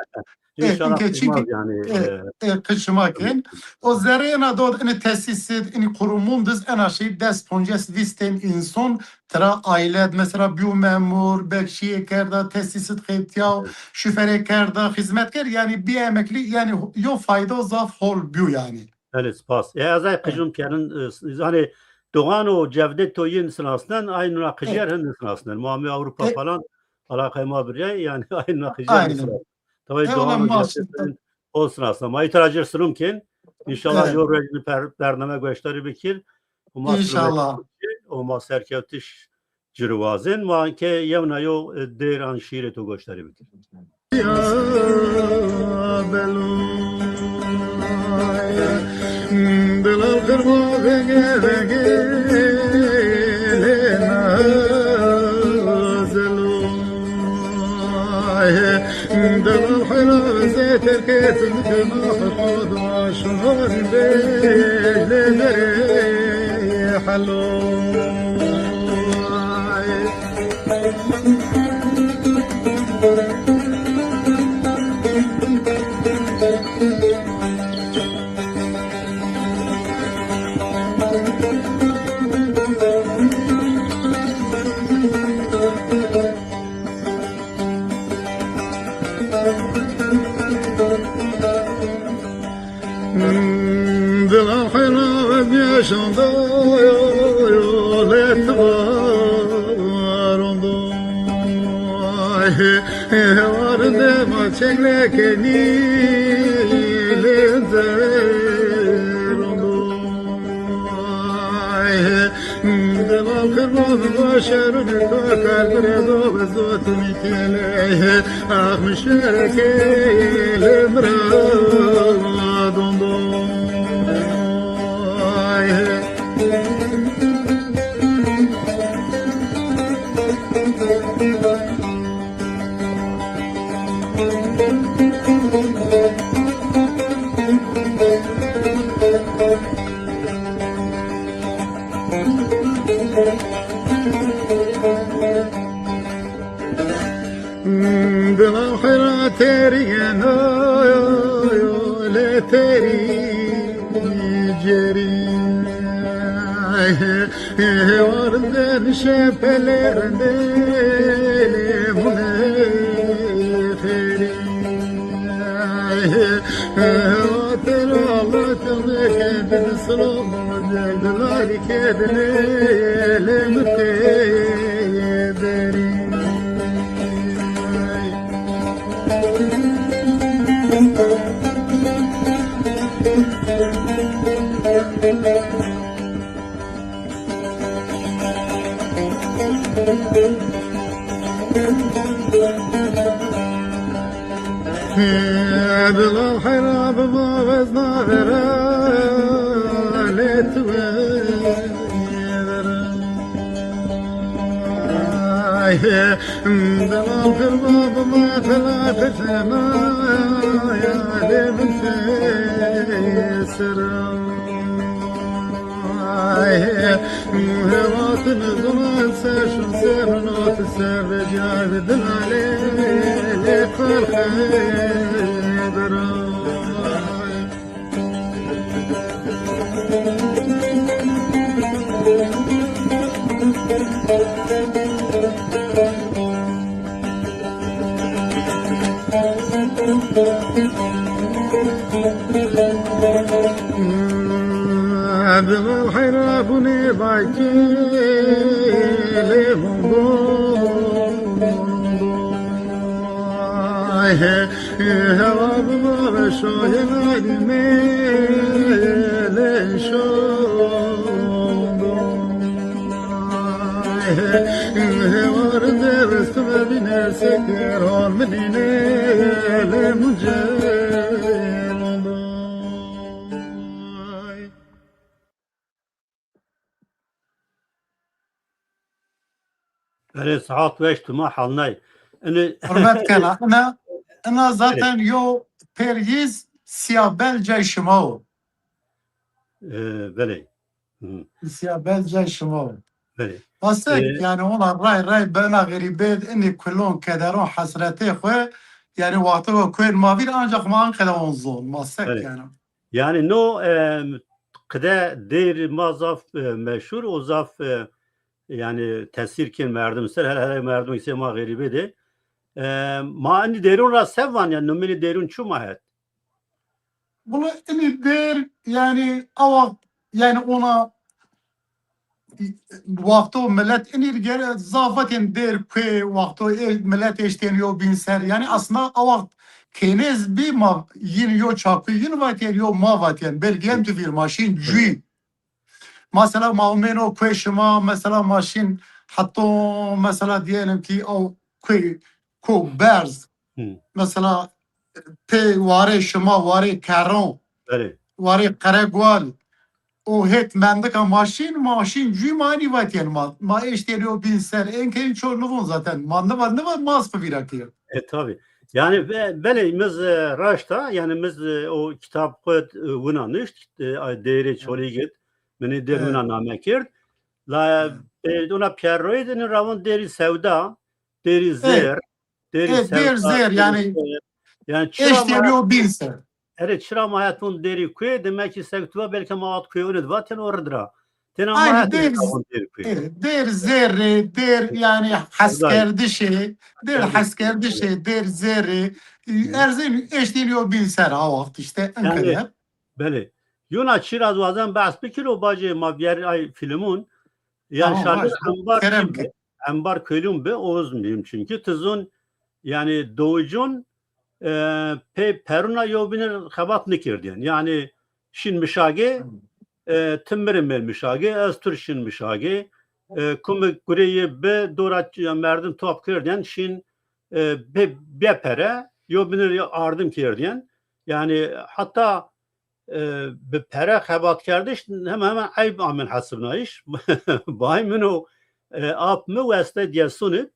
E, İnşallah inke çinki, yani, e, e, e, qij şima ken. O zerrê ena dod, ini tesîsit, ini kurumum diz, ena şey des, ponces, vîst tên insan, tira aile, mesela, biyo memur, bekçiye kerda, tesîsit xebtiya, Evet. şofere kerda, xizmet ker, yani bir emekli, yani yo fayda zaf hol biyo yani. Belê, spas. E, ez ay qijim kerin, e, s-, hani Doğan û Cevdet to yin sinasnen, aynı ra qijer hin sinasnen. Muamê Avrupa E, falan, alaqe ma birye, yani aynı ra qijer Aynen. sinasnen. Tawayê He, Doğan ona û mas- Cevdet to yin hol sinasnen. Ma îtira cir sirum kin. İnşallah Evet. yo rejni per-, bername goştarî bikir. Û ma İnşallah. sirum û ma serkewtiş Cirwazên, ma ke yewna yo, e, dêr an şîrê to goştarî bikin. Ya belo, delal qirma venge venge lê nazelo. Delal hela zêtir ketin kema xud aşan bê lê derê helo. Dila xwena ve bêşanda yo lê tivarondo. Hewarinde ma çekleke nîlê zerondo. Delal qirban başarın kakar bire do bezotun kele. Ah müşereke lemra dondo. Dila xira terî yeno, lê terî cerî. Hêwar den şepelêr dêlê mune xêrî. Hatır Allah tevbe kedin, sılom derdinari kedin, lê mutê derî. Bilal hera bima vezna vera lê tu vera. Ay, Delal kırma bima fela fitna ya lê min tesira. Ay, hevatın zaman ser şu ser not ser ve cavdin ale lê xalqe dera. Dima hera bûnê bakê lê hûn bûn. Hewa bi şoyê melî mêlê şondo. Hewar derstime bîne sekeran minîne lê mucê londo. Erê, saet weş tuma halnay. Ini Hürmet kena. Ina, ina zaten yo peryiz siyabel cay şima o. Ee, belê. Hı. Siyabel cay şima o. Belê. Basek, ee, yani ona ray ray bena geribe, ini kulon, kederon, hasretê xwe, yani waqtê xwe kuen mavir ancak ma Ankara on zon. Masek, belê, yani. Yani no, e, qide dêr ma zaf, e, meşhur o zaf, e, yani tesîr kên merdim ser, hele hele merdim ise ma geribe de. E, ma indi dêrun ra sevan yani nomini dêrun çu ma het? Bula ini dêr yani awa yani ona wexto millet inî gere zaf vatên dêr kuê wexto ê millet êştên yo bîn ser. Yani aslında a wext kênêz bî ma yin yo çakû yin vatên yo ma vatên. Belgî em tu vîr maşîn cûyî. Mesela ma umêno kuê şima, mesela maşîn heto, mesela diyelim ki o kuê ko berz. Hı. Mesela pê warê şima, warê kerron, belê, warê qeregual, o hêt mendika maşîn, maşîn cû manî vatiyên ma. Ma êştên yo bîn ser, ên keyîn ço nivon zaten. Ma niva, niva mas xwe vîra kir. E, tabii. Yani be-, belê, miz, e, raşta, yani miz, e, o kitap xwe, e, wina nişt, e, ay, Değeri, evet, Çolîgit, min ê dêr, evet, wina name kir. La, evet, e, ona Pierre Roy dinin ravon Dêrî Sewda, Dêrî, evet, Zêr, Dêrî, evet, Dêr Sewda, Zêr, Dêrî yani Zêr. Yani çira êştên ma yo bîn ser. Erê, çira ma het hûn dêrî kuê, demek ki sektuva belki ma hat kuê unid va, teno ridra. Tena ma aynı het dêr, hûn dêrî kuê. E, dêr zêrê, dêr yani heskerdişê, dêr, yani, heskerdişê, dêr zêrê, e, hı, erzên êştên yo bîn ser a wext işte, yani, en kadar. Belê. Yona çira ez wazan behs bikir o bacê ma biyer ay filmûn. Yani tamam, şarkı baş. Embar kerem kim bi? Embar Kölün bi, Oğuz mühim çünkü. Tizun yani Doğucun e, pê perûna yewbînir xebat nikirdiyen. Yani şîn mişagê, e, tim mirin mêl mişagê, ez tur şîn mişagê, e, kumik gureyê bi dora ç-, merdim top kirdiyen, şîn, e, bê, bê pere, yewbînir ardim kirdiyen. Yani hatta, e, bi pere xebatkerdiş hemen hemen eyb amin hesibnayiş. Bay min û, e, ap mi weste diye sunit.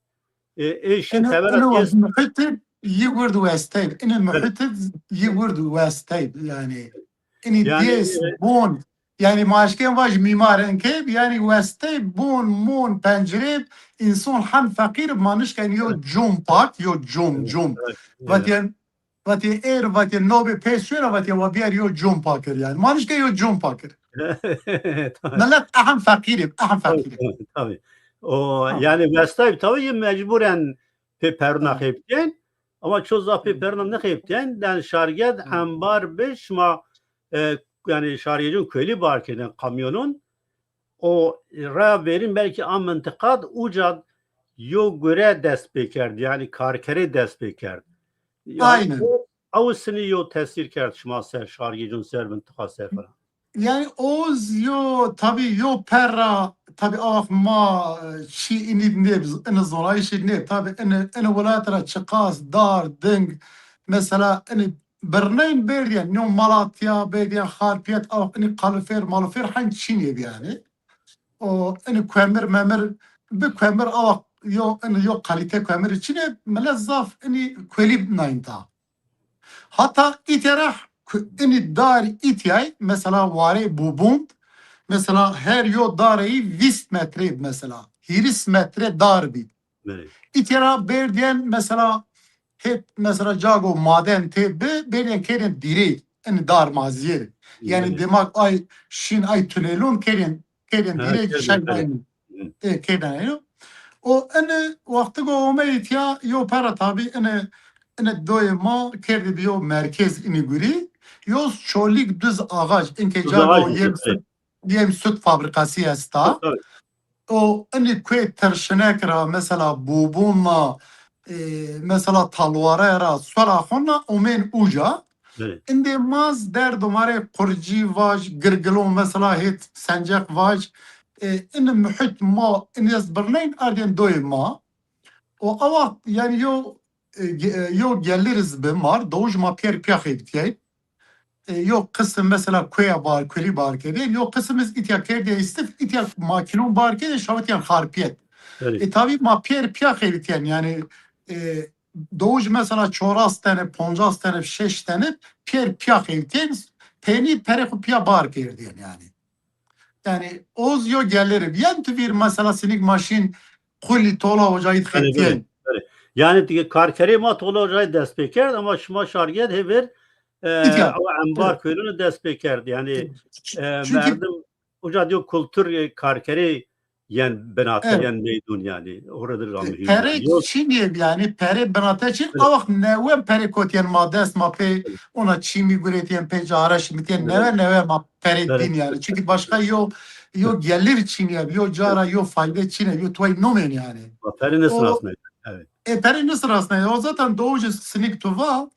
E, êşin tevera ês. Muhitib yî gurd westeyb. Ini muhitib yî gurd westeyb. Yani, ini yani, dês, e, bon. Yani, maşken vaj mîmar enkeyb. Yani, westeyb, bon, mon, pencireyb. İnsan hem feqîr, manişken yo cum pak, yo cum, cum. Vatiyen, vatiyen êr, vatiyen nobê pês şûra, vatiyen wa biyer yo cum pakir. Yani, manişken yo cum pakir. Millet ehem feqîrib, ehem feqîrib. Tabii. O, yani, westayb, tabii, mecburen pê perûna xêbtiyên, ama ço zaf pê perûna nexêbtiyên, den şarged embar bi şima, e, yani şargecûn kuelî bar kirdin, kamyonûn, o raya verîn belkî a mintiqad uca yo gure dest pê kerd, yani karkerê dest pê kerd. Yani aynen. O, ew sinî yo tesîr kerd şima ser, şargecûn ser, mintiqa ser falan. Yani Oğuz yo, tabi yo perra, tabi ax ma, e, çi inî nêb, ini zonayişî nêb, tabi ini, ini welat ra çiqas dar, ding, mesela ini birneyn bêrdiyen, no Malatya bêrdiyen, Xarpiyet, ax ini kalifêr, malifêr hen çi nêb yani. O ini kuemir, memir, bi kuemir ax yo, ini yo kalite kuemir çi nêb, millet zaf ini kuelî naynta. Hata îtera ku-, inî dar îtiyay, mesela warê bûbûnd, mesela her yo dareyî vîst metre, mesela hîris metre dar bî. Belê. Îtera bêrdiyen, mesela hêt, mesela cago maden tê bi, bêrdiyen kêrên dîrê, inî dar maziyê. Yani belê. Demak ay şîn ay tunelon kêrên kêrên dîrê şev daynî. Ê, kêrên êno. O ene wextigo omeyî tiya yo pera tabî ene, ene doyê ma kerdî bi yo merkez inî gurî. Yo Çolîg Duz Ağaç, inke cago yem süt, yem süt fabrikası esta. O inî kuê tirşinek ra mesela bûbûn ma, e, mesela Talware ra sora xona omên uca. Belê. Indê maz der domarê Qurcî vaj, Girgilon mesela hêt Senceq vaj. E, in muhit ma, in ez birneyn ardên doyê ma. O awa yani yo, e, ge- e, yo geliriz bi mar, doğuş ma piyer piya xevtiyey. E, yo kısım mesela kuya bar, kuri bar kerdin, yo kısım iz itya kerdiye istif, itya makinon bar kerdin, şavitiyen harpiyet. Belê. E, tabi ma piyer piya xevtiyen yani, e, doğuş mesela çoras tane, poncas tane, şeş tane piyer piya xevtiyen, peni pere xu piya bar kerdin yani. Yani oz yo gelir. Yen tu vir mesela sinik maşin kuli tola hocayı Belê, belê, xevtiyen. belê. Yani di- karkerê ma tola hocayı dest pê kerd ama şima şargiyet hêvir, e, İtya. o embar Evet. Kuyru'nu dest pê kerd. Yani Çünkü e, merdim uca diyor kultur, e, karkerê yen binate, Evet. yen meydun yani. Orada da E, mühim Pere yani. Yok. Çinye yani, pere binate Çin, Evet. Awak newe pere kotiyen ma dest ma pê, Evet. Ona çimi guretiyen pê cara şimitiyen Evet. Newe newe ma pere Evet. din yani. Çünkü başka yo, yo gelir Çinye, yo cara, yo fayda Çinye, yo tuay nomen yani. Pere ne O sırasında? Evet. E, pere ne sırasında? O zaten doğucu sinik tuva.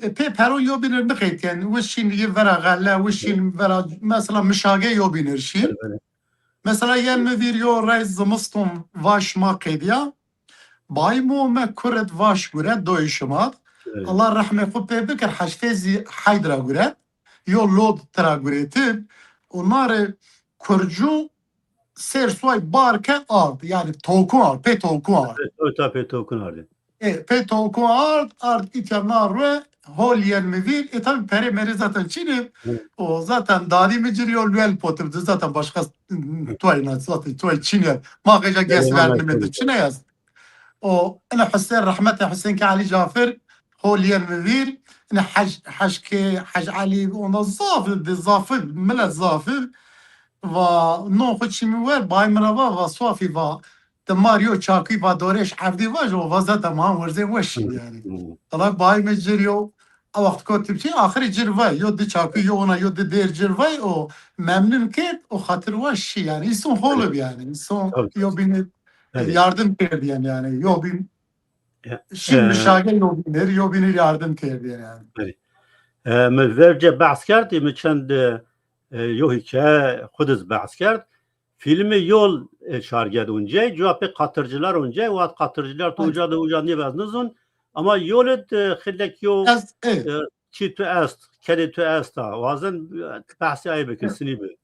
E, pê peron yo binir nixeytiyen. Wişin yi vera gelle, wişin vera, mesela mişage yo binir şin. Evet, evet. Mesela yen mi vir yo rey zimiston vaş ma qediya. Bay mu me kuret vaş guret doy şima. Evet. Allah rehme xu pê bikir, heştê zî heydra guret. Yo lod tira guretib. Onare kurcu ser suay barke ard. Yani tokun ard, pê tokun ard. Evet, tabii, tabii, tokun ardı. E, pê tokun ard, ard itya na rue, hol yen mi vir. E, tabi pere meri zaten çinib. Hı. O zaten dadi mi ciriyo luel potibdi. Zaten başka tuay na, zaten tuay çinye. Ma qeca ges Evet, verdi evet, mi evet. de çinye yaz. O, ene Hüseyin, rahmetli Hüseyin ke Ali Cafer, hol yen mi vir. Ene Hec, Hec ke, Hec Ali, onda zafı, de zafı, millet zafı. Va, non xu çimi ver, bay mi ra va, va suafi va. Te mar yo çakî va dorêş evdî va, jo va zaten ma werzên weş Hı, yani. hı. Dala bay mi cir yo, a wext ko tip çi, axirî cir vay, yo di çakî, yo ona, yo di dêr cir vay, o memnun kerd, o xatir weş şi yani. İnsan hol bi yani. İnsan Tabii, tabii. Yo bini Tabii. yardım kerd yani, yani. Yo bin Ya, şi e, mişage yo binir, yo binir yardım kerd yani. E, min verce behs kerd, min çend, e, yo hikaye xwe de behs kerd. Filmi yol, e, şarged once, cevapê qatırcılar once, wat qatırcılar tu Evet. Uca da uca nêbez nizun. Ama yol et, e, xilek yo, Ez, e, e, çi tu est, kedê tu esta. Wazen, e, behsê ay bikir, sinî bi.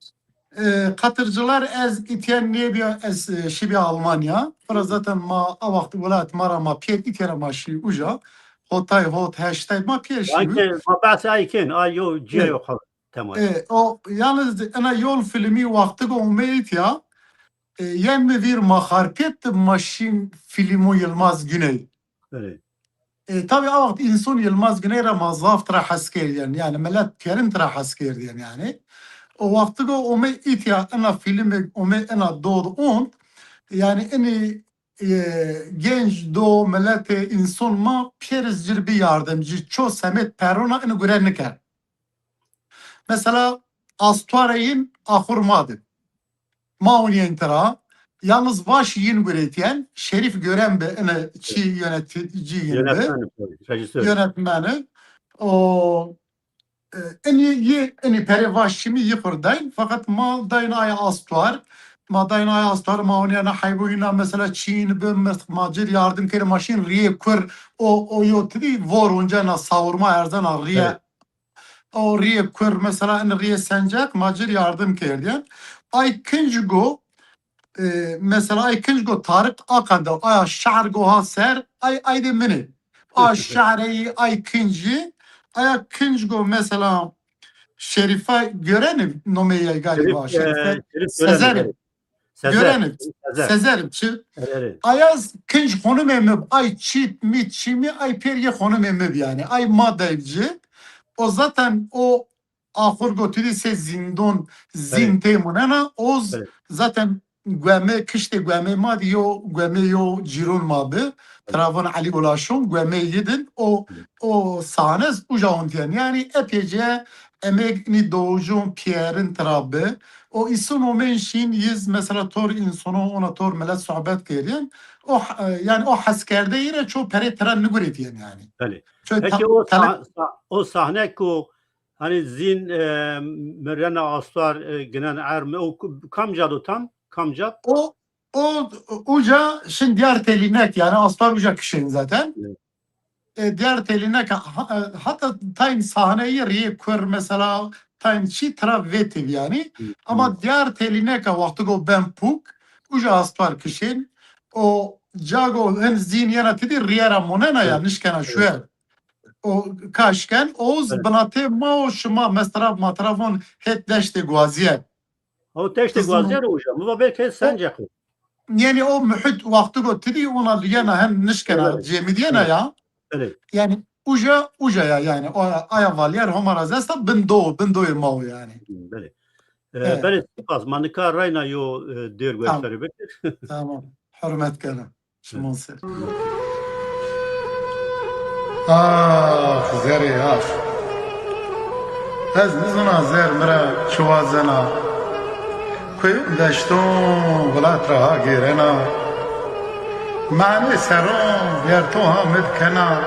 E, qatırcılar ez itiyen niye bir ez, e, şi bir Almanya. Fıra zaten ma a vakti welat ma ra ma piyer itiyera ma şi uca. Hotay hot heştay ma piyer şi. Ay ke, ma behsê ay ken, ay yo, ciye Evet. Yo xal. Tamam. E, o yalnız ena yol filmi vakti go umeyit ya. E, yen mi vir ma harpiyet ma şin filmu Yılmaz Güney. Evet. E, tabi a waqt însan Yilmaz Guney re ma zaf tira hes kerdiyên, yani milet piyerin tira hes kerdiyên yani. O wextigo ome îtya ina fîlmê, ome ina dod ont, yani inî, e, genç do miletê însan ma piyeriz cir bi yardimcî, ço semet perona ini gure niker. Mesela Astuareyîn axur ma di. Ma hûn yên tira. Yalnız vaş yin guretiyên. Şerîf Gören bi, ine çi yönetici yin bi. Yönetmen, rejisör. Yönetmeni. O, e, inî yi, inî perê vaş çimî yi xur dayn. Fakat ma dayn ay Astuar. Ma dayn ay Astuar, ma hûn yana heybu hîna mesela çi yin bi, ma cir yardım kere, ma şîn riye kur, o, o yo tidi vor onca na savurma erzana riye. Evet. O riyê kur, mesela, in riyê Sencek, ma cir yardım kerdiyên. Ay kinc go, e, mesela, ay kinc go Tarık Akan da, aya şehr go ha ser, ay, ay de mini. A şehreyî, ay kincî, aya kinc go, mesela, Şerife Gören'i nomeyê galiba, Şerif, Şerife e, Şerif Sezer. Gören'i, evet. Sezer. Görenip, Sezer. Sezerim çi? Evet. Ayaz kinc xonimê mi, ay çît mi çî mi, ay pêr yê xonimê mi bi yani. Ay ma devci. O zaten o axur gotî se zindon, zin Evet. tê munena, oz Evet. zaten gueme, kiştê gueme ma di yo, gueme yo cîron ma bi. Travon Ali Ulaşon, gueme yidin, o, Evet. o sahnez uca ontiyen. Yani epeyce emêg inî dojon piyerin tira bi. O îson omên şîn yiz mesela tor însono ona tor millet sohbet kêrîn. O h-, e, yani o heskerde yine ço perê tira nigurêtiyen yani. Belê. Ço Peki ta-, o tele- sah-, sah-, o sahne ku hani zîn, e, mirena astar, e, ginen erme o ku-, kamca do tam? Kamca? O, o, uca şin diyar telînek yani astar uca kişên zaten. Evet. E, diyar telînek ha-, e, hatta tayn sahneyi riyê kur mesela tayn çi tira vêtiv yani. Hı, Ama hı. diyar telîneka wextigo ben pûk uca astar kişên o cago hin zîn yena tidî riyera monena ya Evet. nişkena Evet. şuer. O kaşken oz Evet. binatê ma o şima mesraf matrafon het deştê guaziye. O teştê Kızım. guaziye uca. Mi va belki O- senceq o. Yani o muhit wextigo tidî ona liyena hem nişkena Evet. cemidiyena Evet. ya. Evet. Yani uca, uca ya yani. O aya valyer homara zesta bin do, bin doyê ma o yani. Belê. E, Evet. belê spas. Ma nika rayna yo, e, dêr Tamam. gueştarî bikir. Tamam. Hürmet kena. Şima ser. Ax, zerê ax. Ez nizana zer mi re çi wazena. Kuyon deşton welat re ha gêrena. Manê seron yerto ha mi dikena.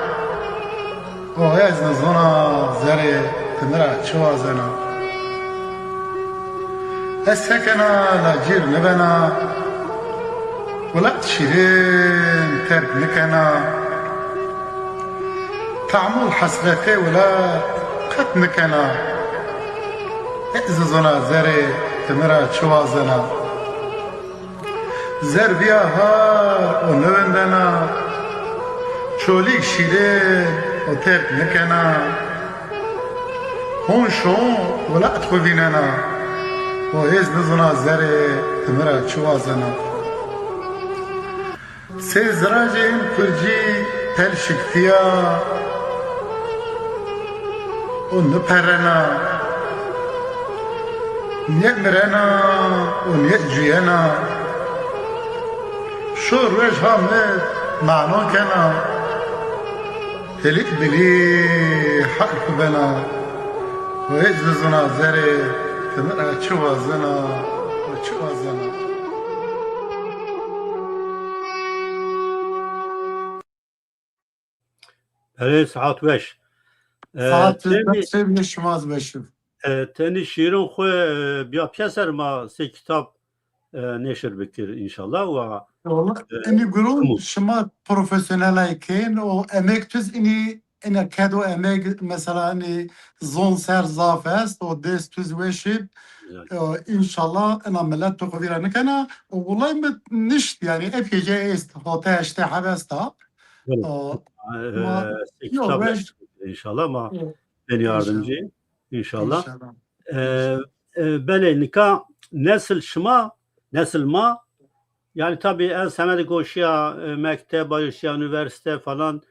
O ez nizana zerê ti mi re çi wazena. Ez sekena lacîr nibena, welat şîrên terk nikena. Tahmûl hesretê welat qet nikena. Ez zizona zerê ti mi re çi wazena. Zer viya har û niwindena, çolîk şîrên û terk nikena. Hûn şon welat xwe vînena, û hêz nizina zerê ti mi re çi wazena. Sê ziracên kurcî tel şiktiya û niperena, nê mirena û nê cuyena. Şo roj ha mi mano kena, hilî bilî hal xwe bena. Û hêz nizina zerê ti mi re çi wazena û çi wazena. Belê, saet weş. E, Saet tenî, weş, şima ez weşim. E, tenî şîrên xwe, e, biya piyeser ma sê kitap, e, neşir bikir înşallah. Wa, Wala, e, inî gurûn hemû. Şima profesyonelay kên û emêk tuz inî, ine kedo emêk mesela inî zon ser zaf est û dest tuz weşib. Güzel. E, înşallah ina millet tu xwe vîra nikena. Û wulay mi nişt yani epeyce est, hote heşte hebesta. Belê. O, Ee, ma, sê yo, kitap weş. Inşallah ma Evet. ben yardımcı. İnşallah. İnşallah. Ee, İnşallah. E, belê, nika nesil şima, nesil ma, yani tabi ez semedê goşiya, e, mekteb, barışiya, üniversite falan,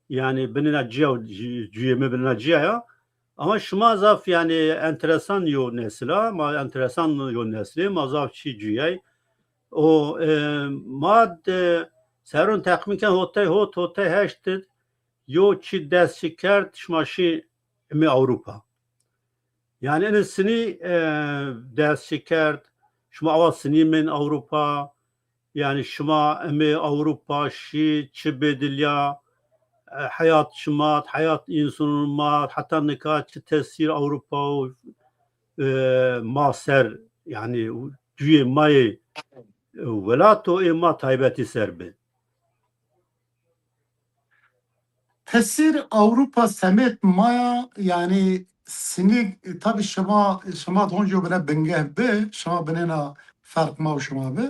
yani binina ciya, ci-, cuyê mi binina ciya ya. Ama şima zaf yani enteresan yo nesila, ma enteresan yo nesli, ma zaf çi cuyay. O, e, ma de seron texmîn ken hotay hot, hotay heşt yo çi dest çi kerd, şima şî imi Ewropa. Yani ini sinî, e, dest çi kerd, şima awa sinî min Ewropa, yani şima imi Ewropa şî çi bêdiliya, e, heyat şima, heyat însanın ma, heta nika çi tesîr Ewropa û, e, ma ser, yani cuyê ma yê, e, welato ê ma taybetî ser bi. Tesîr Ewropa semêt maya, yani sinik, tabi şima, şima honco bine bingeh bi, şima binêna ferq ma û şima bi.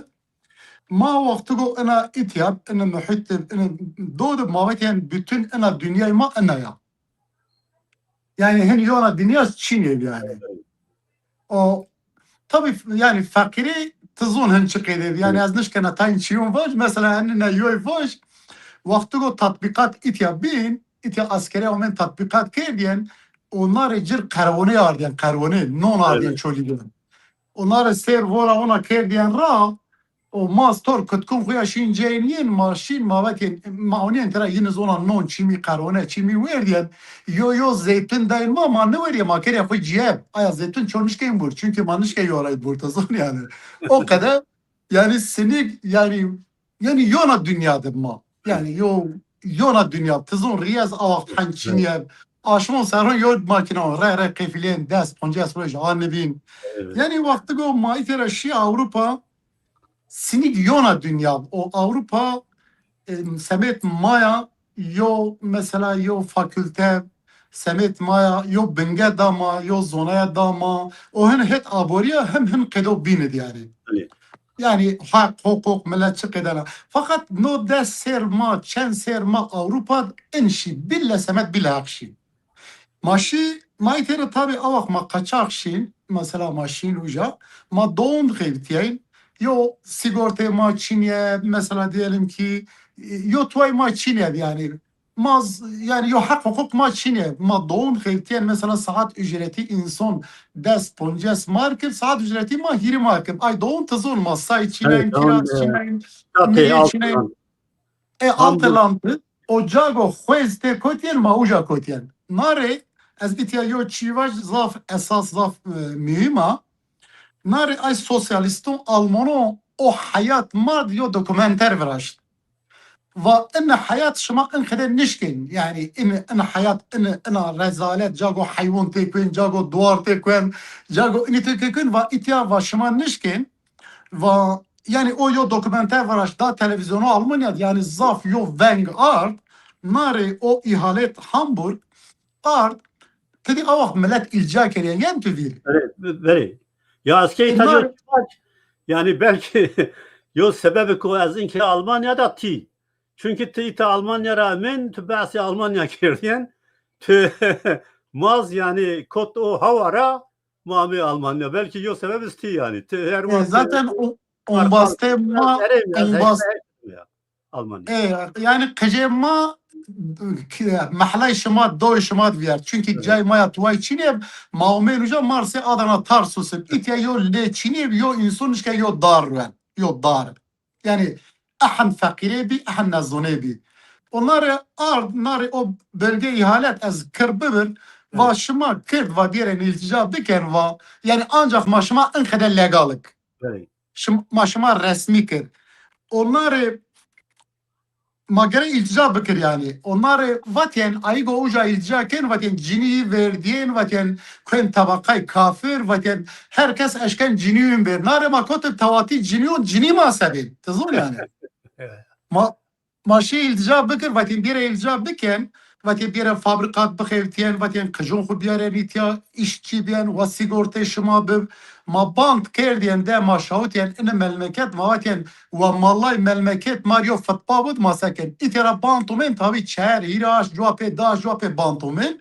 Ma wextigo ina îtiyab, ina muhîtib, ina dodib ma vetiyen bütün ina dünyayê ma ina ya. Yani hin yona dinya Çînê yani. O, tabi yani feqîrî tizon hin çi qêdê. Yani Evet. ez nişkena tayin çiyon vaj, mesela henine yoy vaj, wextigo tatbîqat îtya bîn, îtya askerê omên tatbîqat kerdiyên, onarê cir qerwonê ardiyen, qerwonê, non ardiyen Evet. çolî diyen. Onarê sêr vora ona kerdiyên ra, O ma stor kutkun xwe ya şîn ceyên yên, ma şîn ma wekên, ma oniyên tira yin zona non çîmî qerone, çîmî werdiyên, yo yo zeytun dayên ma, ma ne weriye, ma keriye xwe ciyev. Aya zeytun ço nişkeyên bur, çünkü ma nişke yo rayt bur, te zon yani. O kadar yani sinik yani, yani yona dünya de ma. Yani yo yona dünya, te zon riyez awa hançiniye. Aşmon seron yo makina re re qefilên des, poncas roj a nibîn. Yani wextigo ma îtera şî Avrupa, sinik yona dünya. O Avrupa, e, semet maya yo mesela yo fakülte, semet maya yo binge dama, yo zonaya dama. O hin het aboriya hem hin qedo bînid yani. Yani hak, hukuk, millet çi qedena. Fakat no des ser ma, çend ser ma Avrupa inşi bille semet bille hakşi. Ma şî, ma îtêre tabi awak ma kaçak şîn, mesela ma şîn uca, ma doğum xevtiyen, yo sigortê ma çiniye, mesela diyelim ki, yo tuay ma çiniye yani. Ma z-, yani yo hak hukuk ma çiniye. Ma doğum xevtiyen mesela saat ücreti insan des ponces markir, saat ücreti ma hiri markir. Ay doğum tizon ma say çinen, kira çinen, niye çinen. E, Alteland, o cago xwez tê kotiyên ma uca kotiyên. Narê, ez bitiya yo çîvaj zaf esas, zaf, e, mühim a. Narê ay sosyalistun Almano o hayat mad yo dokumenter viraşt. Va in hayat şima in xede nişkin. Yani in, in hayat in, ina rezalet, cago hayvan tê kuen, cago duar tê kuen, cago ini tê kuen, va itiya va şima nişkin. Va, yani o yo dokumenter varaş da televizyonu Almanya, yani zaf yo veng ard, nare o ihalet Hamburg ard, tedi awak millet ilca keriye, yen tu vir. Berê, berê. Ya ez kê E, ita nar- yo çivaç, yani belki yo sebebi ku ez inke Almanya da tî. Çünkü tî ita Almanya ra emin, tu behsê Almanya kirdiyen, tu maz yani kot o hawara, ma amê Almanya. Belki yo sebeb istî yani. Ti her E, wextê zaten o, ombastê ma, ombast- Almanya. E, yani qicê ma, ki-, mehlay şima, doy şima diviyer. Çünkü cay ma ya tuway çinê, ma omê uca Marsê Adana Tarsus. İtya yo lê çinê, yo insun işte yo dar wen. Yo dar. Yani ehen feqîrê bî, ehen nezonê bî. Onları ard, narê o bölge ihalet ez kir bibir, va şima Kird va biyerên iltica biken va, yani ancak ma şima in xede legalik. Şim-, ma şima resmî kir. Onları ma gere iltica bikir yani. Onları vatyen aygo uca iltica ken, vatyen cinî verdiyên, vatyen kuen tabakay kafir, vatyen herkes eşken cinîyun ber. Nare ma kotin tawatî cinîyun, cinî ma sebin. Tizun yani. Ma, ma şî iltica bikir, vatên bêre iltica biken, vatên bêre fabrikat bixevtiyen, vatên qijûn xwe biyarên îtiya, îşçî biyen, wa sigortê şima bib. Ma band kerdiyen de ma şawitiyen ine melmeket, ma vatên wa malay melmeket, ma riyo fitba bud, ma seken. Îtera band umên tabi çer, hîraş, cuwa pê daş, cuwa pê band umên.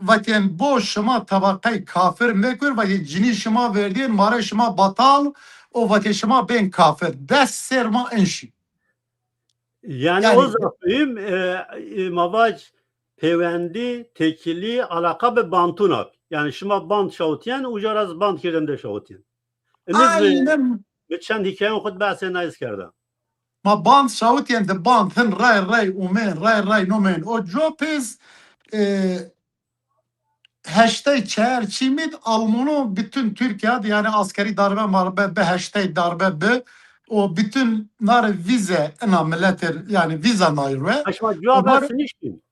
Vatên bo şima tabaqey kafir mekir, vatên cinî şima verdiyen, mare şima batal, o vatên şima bên kafir. Des ser ma enşî. Yani, yani o zaf mühim, e, e, ma vac pêwendî, têkilî, alaqa bi bantûn a. Yani şima band şawitiyen û cara ez band kirdin de şawitiyen. Iniz bi, aynen. Bi çend hikayeyan xwe behsê nayîz kerda. Ma band şawitiyen de band hin ray ray umên, ray ray nomên. O copêz, e, heştay çar çîmîd Almano bütün Türkiye, yani askeri darbe marbe bi, heştay darbe bi, o bütün nar vize ina milletir, yani viza nayir ve. Şima cua ver sinişin.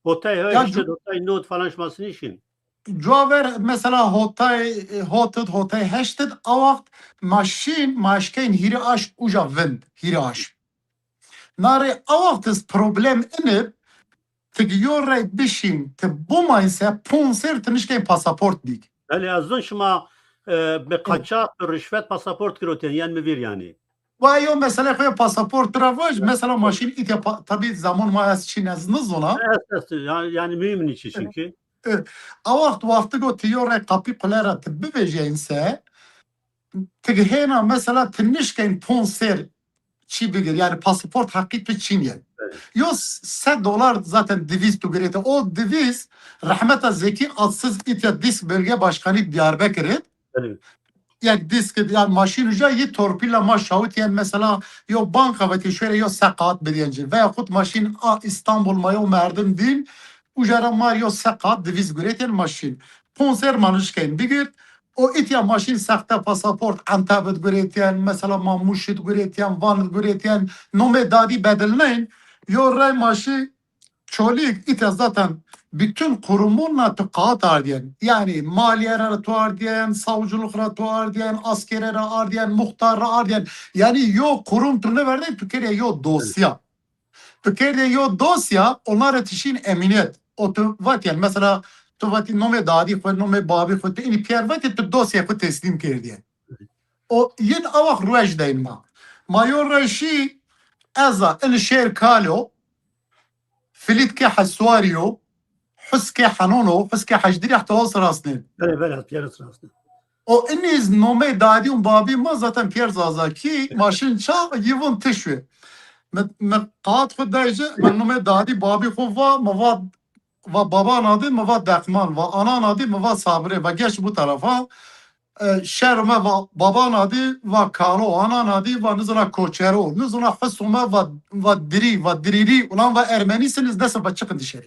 Hotay heştid, hotay nod falan şima sinişin. Cua ver mesela hotay, e, hotid, hotay heştid, a waxt maşin, maşkeyn hiri aş uca vind, hiri aş. Nare a waxt iz problem inib, ti giyo rey bişîn, ti bumayse ponser ti nişkên pasaport bîk. Belê, ez zon şima, e, bi qaçax, bi rişvet pasaport girotên, yen mi vîr yanî. Wa yo mesele xwe pasaport ra vaj, mesela maşîn îtya pa-, tabî zaman ma ez çîn ez nizona. Ez, ez, ya-, yani mühim niçi çünkü. E, a waxt wextigo ti yo rey qapî qule ra ti bivêjeyinse, ti hêna mesela ti nişkên ponser çî bigir, yani pasaport heqî tu çîn ye. Evet. Yo s-, sed dolar zaten divîz tu girête. O divîz rehmeta Zekî Atsız îtya dîs bölge başkanî Diyarbekir'e. Evet. yek dîsk, yan maşîn uca yî torpîla ma şawitîyen mesela yo banka ve tê şûre yo seqat bidîyen ci. Veya xut maşîn a Îstanbul ma yo merdim dîn, ujara ma yo seqat divîz guretîyen maşîn. Ponser ma nişkên bigir, o îtya maşîn sexte pasaport Entebê digurêtiyen, mesela ma Mûşî digurêtiyen, Van digurêtiyen, nomê dadî bedilneyn, yo rey maşî Çolîg îtya zaten bütün kurumunla tu kağıt ardiyen. Yani maliyere re tu ardiyen, savcılık re tu ardiyen, askere re ardiyen, muhtar re ardiyen. Yani yo kurum tu neverdey, tu kerê yo dosya. Tu kerê yo dosya, onlara tişîn emniyet. O tu vatiyen, mesela tu vati nomê dadî xwe, nomê babî xwe, tu inî piyer vati tu dosyayê xwe teslim kerdî. O yin awak ruej deyn ma. Ma yo reşî eza in şêr kalo, filîtkê heswariyo, huskê henono, huskê hecdîrî heta o sirasnê. Belê, belê, piyer sirasnê. O iniz nomê dadî û babî ma zaten piyer zazakî, maşin ça yivun tişwê. Me, me qat xwe dayce, me nomê dadî babî xwe va, me va va baban adî, me va Dexman, va anan adî, me va Sabrê, va geç bu tarafa. E, şer me va baban adî, va kalo, anan adî, va nizana koçero, nizana hiso me, va, va dirî, va dirîrî, ulan va Ermenî siniz desa va çıkın dışarı.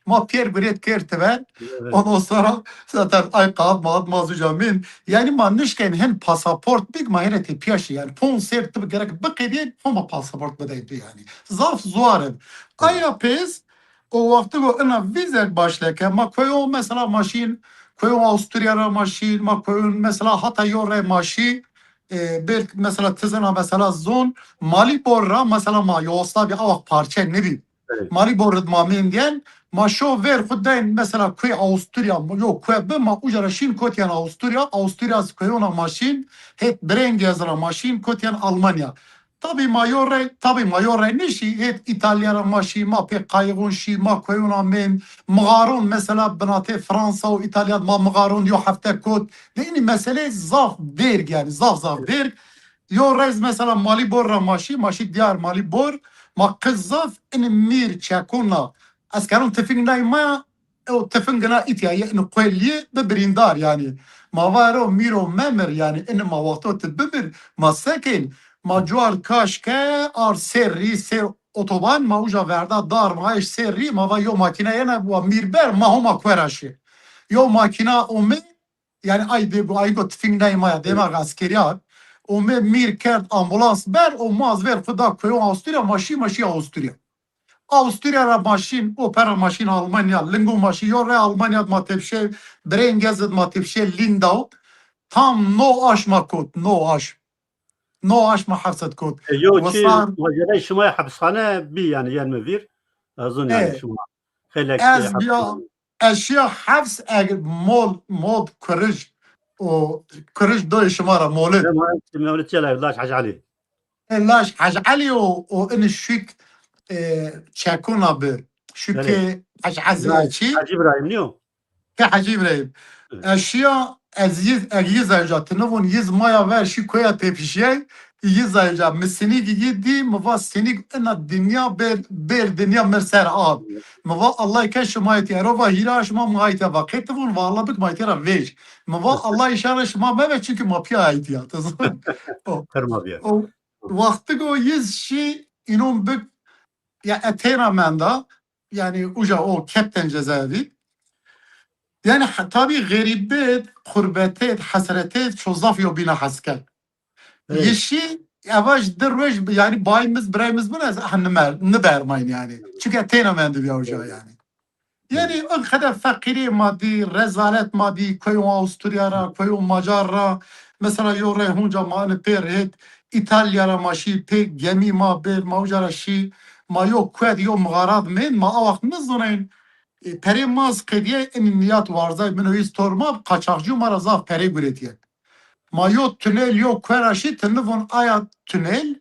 Ma piyer guret kir tiver, evet. Ondan sonra zaten ay kağıt mağıt ma zuca min. Yani ma nişken hin pasaport bik ma hene te piyaşi. Yani pon ser tu gerek biqedin, homa pasaport bedey tu yani. Zaf zuarın. Aya pez, o wextê ku ina vîzek başleke, ma koyon mesela maşîn, koyon Avusturya ra maşîn, ma koyon mesela hata yo re maşî, e, belk mesela tizena mesela zon, Malîbor ra mesela ma Yugoslavya awak parçe nebî. Evet. Malîbor rid ma mên diyen, ma şo ver xu deyn mesela kuê Avusturya, yo kuê bi ma uca ra şîn kotiyen Avusturya, Avusturya zi koyona maşîn, hêt birengê zi ra maşîn kotiyen Almanya. Tabî ma yo rey, tabî ma yo rey nişî, hêt Îtalya ra ma şî, ma pê qayixon şî, ma koyona mên, mixaron mesela binatê Fransa û Îtalya ma mixaron yo hefte kot. De inî meselê zaf dêrg yani, zaf zaf dêrg. Yo rey zi mesela Malîbor ra ma şî, ma şî diyar Malîbor, ma qiz zaf inî mîr çekona. Ez kerim tifing ney ma, ew tifingina îtya ye, inî kuê liyê bi birîndar yani. Ma va ero mîro memir yani, inî ma wexto tu bimir, ma sekên, ma cuar kaş ke ar sêr rî, sêr otoban, ma uca verda dar, ma eş sêr rî, ma va yo makîne yene, wa mîr ber, ma homa kuera şî. Yo makîna ome, yani ay dê bu, ay go tifing ney ma ya, dema askeriya. Ome mîr kerd ambulans ber, o maz ver xu da koyon Avusturya, ma şî, ma şî Avusturya. Avusturya ra maşîn, opera maşîn Almanya, lingo maşîn, yo re Almanya ma tepşe, birengez ma tepşe Lindau, tam no aş ma kot, no aş. No aş ma hefset kot. E, yo çi, Wesar macerayê şima ya hepishane bî yani, yen mi vîr? Ez zon yani e, şima xeylek ez hepishane biya, ez şiya hefs eg mol, mol kurij, o kurij doyê şima ra molid. Mevlid çela, laş Hacı Ali. E, laş Hecî Elî û, û inî şûk, e, çekûna bi. Şûkê Hecî Ezîzê çî? Hecî Îbrahîm nîyo? Ke Hecî Îbrahîm. Evet. E, şiya ez yiz, ez yiz eja, tu nivûn yiz maya ver şî koya tepişiyey, yiz eja, mi sinîgî yî dî, mi va sinîg ina dinya bêr, bêr dinya mir ser av. Evet. Mi va Allah ke şima yetî, ero va hîra şima ma yetî va. Qê tu vûn va Allah bik ma yetî ra vêj. Mi va Allah îşara şima meve çünkü ma piya yetî ya. Tu zan. O, Ferma biya. O, Wextigo yiz şî înon bik ya etêna menda, yani uca o kepten cezaevî. Yani he-, tabî xerîbêt, xurbetêt, hesretêt, ço zaf yo bîna heske. Hey. Yişî evaj di roj, yani bayimiz, birayimiz bin ez ah nimer, nibermayın yani. Çünkü etêna mendi biya uca yani. Yani o kadar feqîrê ma dî, rezalet ma dî, koyon Avusturya ra, koyon Macar ra, mesela yo rey hunca ma ini pê rêt, Îtalya ra ma şî pê gemî ma bir, ma uca ra şî, ma yo kued, yo mixarat mên, ma awaxt nizoneyn, e, perê ma zî qediye, in niyat warzay min o iz tor ma, qaçaxcî ma ra zaf perê guretiye. Ma yo tunel, yo kuera şî, tu nivon aya tunel,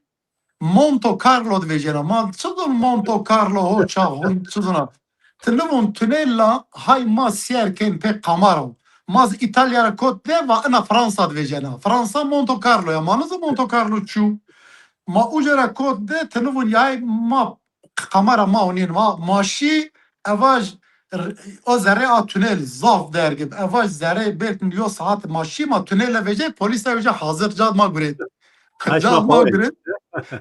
Monte Carlo divêjena. Ma çi zon Monte Carlo ho ça hûn çi zona? Ti nivûn tunela hay ma siyer kên pê kamaro. Ma zi Îtalya ra kot de va ina Fransa divêjena. Fransa Monte Carlo ya. Ma nizo Monte Carlo çû. Ma uca ra kot de ti nivûn yay ma kamera ma onîn ma. Ma şî evaj r-, o zerê a tunel zaf derg bi. Eva zerê belkin yo saat ma şî ma tunele vêce polîsa vêce hazir cad ma guret. Ay, Cad ma ma pawên. guret.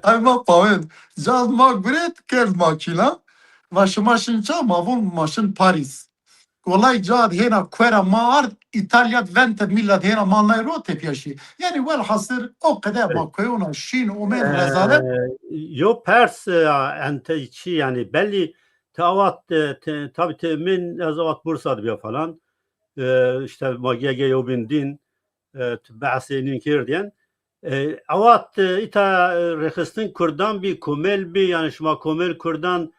Ay ma pawên. Cad ma guret kerd makîna. Va şima şin ça ma vun ma şin Paris. Kolay cad hêna kuera ma ard, Îtalya vente millet hêna ma nay ro tepya şî. Yani welhasir o qede ma koyona şîn omên rezalet. Yo pers ente çi yani belli te avat tabi te min ez avat Bursa dibiya falan. E, işte ma gege yo bin din e, tu behsê nîn kir diyen. E, avat e, îta e, rêxistin Kurdan bî, komel bî, yani şima komel Kurdan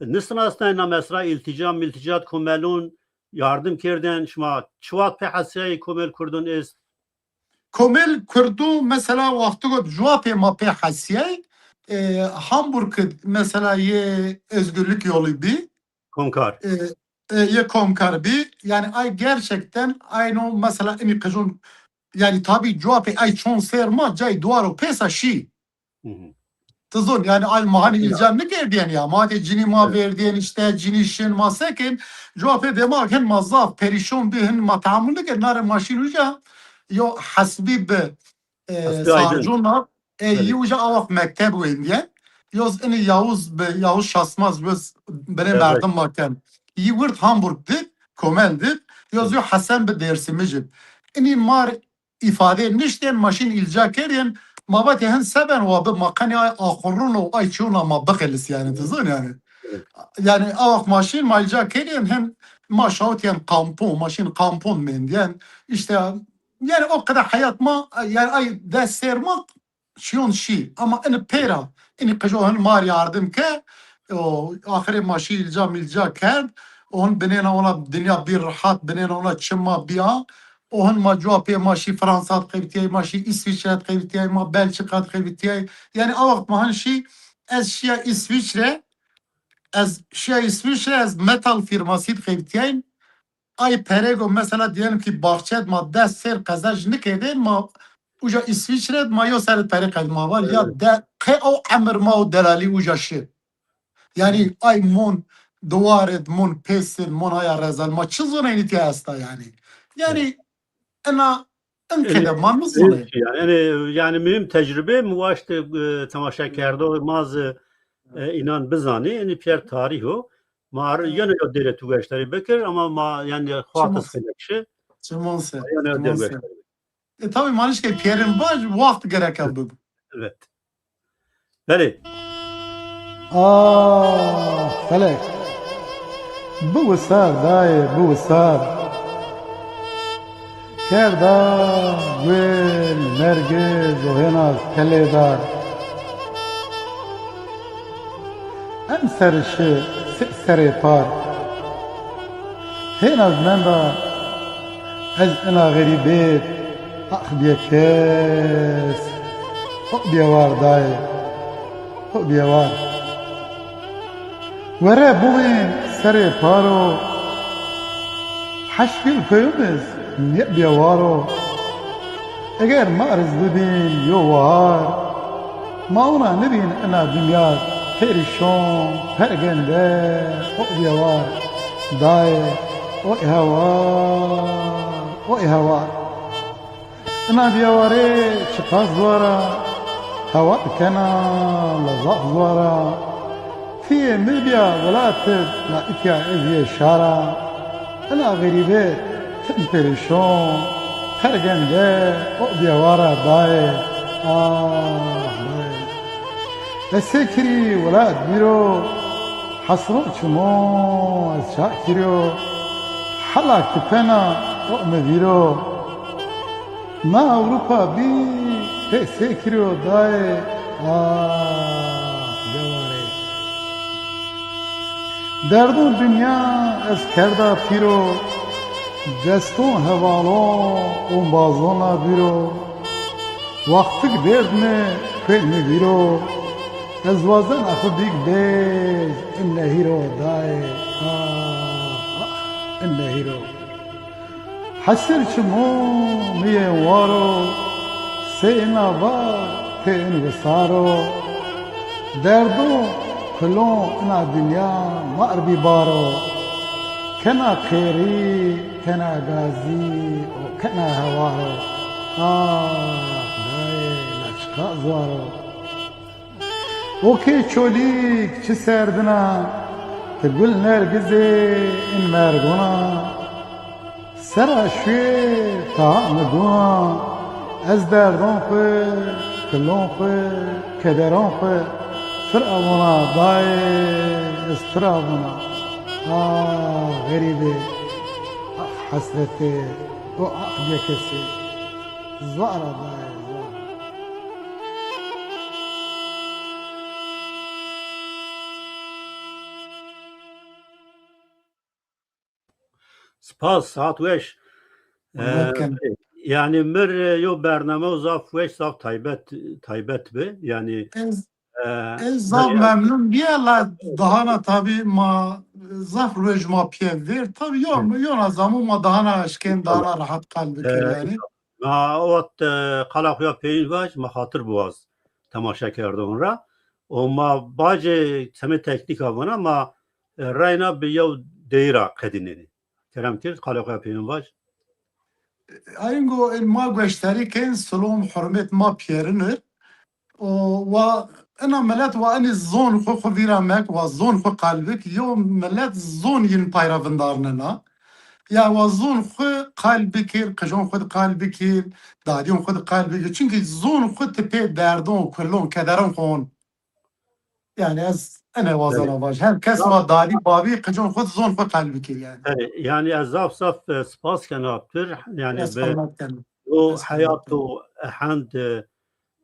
nisnasnayna mesela îltîca, mîltîcat komelûn yardim kir diyen, şima çiwat pê hesiyayî komel Kurdun est? Komel Kurdu mesela wextu got cevapê ma pê hesiyay, e, Hamburg mesela yê özgürlük yolu bî. Komkar. E, e, yê Komkar bî. Yani ay gerçekten aynı o mesela ini qijun yani tabi cevapê ay çon ser ma cay duaro pêsa şî. Hı hı. Tizon yani ay ma hani Ya. ilcan nikerdiyen ya. Ma te cini ma Evet. verdiyen işte cini şin ma sekin. Cevapê dema hin ma zaf perişon bi hin ma tahammül nikir. Nare ma şin uca. Yo hasbi bi e, Hasbi Aydın. Sarcona e Evet. yi uca awak mekteb wendiyen. Yoz ini Yavuz bi Yavuz Şasmaz yoz bine Evet. merdim maken. Yi wird Hamburg di, komel di. Yoz yo Hasan bi Dersimicib. Ini mar ifade nişten maşin ilca keryen. Ma vatê hin seben wa bi ma qenî ay axurun o ay çiyon ma bixilis yani tizon yani. Evet. Yani awak maşin ma ilca keryen hem ma şawtiyen kampon, maşin kampon mendiyen. İşte yani o kadar hayat ma yani ay dest ser ma şiyon şî. Ama ini pêra, ini qejo hin mar yardim ke, o axirê ma şî ilca milca kerd, o hin binêna ona dinya bir rahat, binêna ona çima biya, o hin ma cua pê ma şî Fransa diqevitiyay, ma şî İsviçre diqevitiyay, ma Belçika diqevitiyay. Yani a wext ma hin şî, ez şiya İsviçre, ez şiya İsviçre, ez metal firmasî diqevitiyayim. Ay perego mesela diyelim ki bahçet ma dest ser qezaj nikede ma uca İsviçre ma yo seret pere qed ma var ya de qe o emir ma o delali uca şi. Yani ay mon duwaret, mon pesir, mon aya rezal ma çi zoneyni tiya esta yani. Yani ena en kede ma nizone. Yani, yani, yani mühim tecrübe mi waşte e, temaşa kerdo maz e, inan bizani, yani piyer tarih o. Ma yine yo dere tu geşteri bekir ama ma yani xwatis xelekşi. Çimonse. Yani yo dere geşteri. E tabi manişke piyerin baş waqt gerek abi. Evet. Belê. Ah felek. Biwisar dayê biwisar. Kerda gul nergiz û hêna telêdar. Em serişi sê serê par. Hêna menda ez ina xerîbêt ax biyekes. Hop biyewar dayê. Hop biyewar. Were bûyên serê paro. Heşt gil peyûmiz niye biyewaro. Eger ma riz bibîn yo wahar. Ma ona nibîn ina dinya perîşon, pergende, o diyawar, dayê, o hewar, o hewar. Ina diyawarê çiqas zwara, hewa dikena la zaf zwara. Tiyê min biya welatid la itya ez yê şara. Ina xerîbê tim perîşon, pergende o diyawara dayê. Ah dayê. Ez sê kirî welat bîro, hesro çimo ez çak kiriyo. Hela kipena o mi vîro. Na Ewropa bî pê sê kiriyo dayê. Ah gewarê. Derdon dinya ez kerda pîro, deston hevalon ombazona bîro. Wextik derd mi kuên mi vîro, ez wazen axu bîk bêz in nehîro dayê. Ah, ah, in nehîro. Hesir çimo mi yên waro, sê ina va tê in wisaro. Derdo kulon ina dinya mar bî baro. Kena qêrî, kena gazî û kena hewaro. Ah, dayê, leçqa zwaro. O kê çolîk çi serdina, ti gul nergizê in mergona. Sera şûyê taha mi gona, ez derdon xwe, kilon xwe, kederon xwe, fir avona dayê, ez fir avona. Ah, xerîbê, ah, hesretê, o ah, yekesê. Zwara dayê, zwara. Spas, saet weş. Hurmet Ee, kin. Yani mir, e, yo bername û zaf weş, zaf taybet, taybet bi. Yani, Ez, e, ez zaf berî- memnun bîya la dahana tabî ma zaf roj ma piyev vêr. Tabî yo, Hı. yo na zamu ma dahana eşkên, İnşallah. dahana rahat qal bikir Ee, yani. inşallah. Ma o waqt, e, qala xwe ya peyîn vaj, ma xatir biwaz temaşekerdoxan ra. O ma bacê temê teknîka vana ma, e, reyna bi yew deyîra qedînenê. Kerem kir, qala xwe ya peyîn vaj. Ayngo in ma gueştarî ken, silom, hurmet ma piyerinir. O wa ina millet wa inî zon xwe xwe vîra mek, wa zon xwe qelbik, yo millet zon yin payra vindarnena. Ya wa zon xwe qal bikir, qijon xwe di qal bikir, dadiyon xwe di qal bikir. Çünkü zon xwe ti pê derdon, kulon, kederon xon. Yani ez ene wazana vaj. Her kes ma dadî, babî, qijon xwe zon xwe qal bikir yani. Erê, yani ez zaf zaf, e, spas kena pir. Yani Ez bi hurmet ken. o Ez hurmet heyat ken. û ehend, e,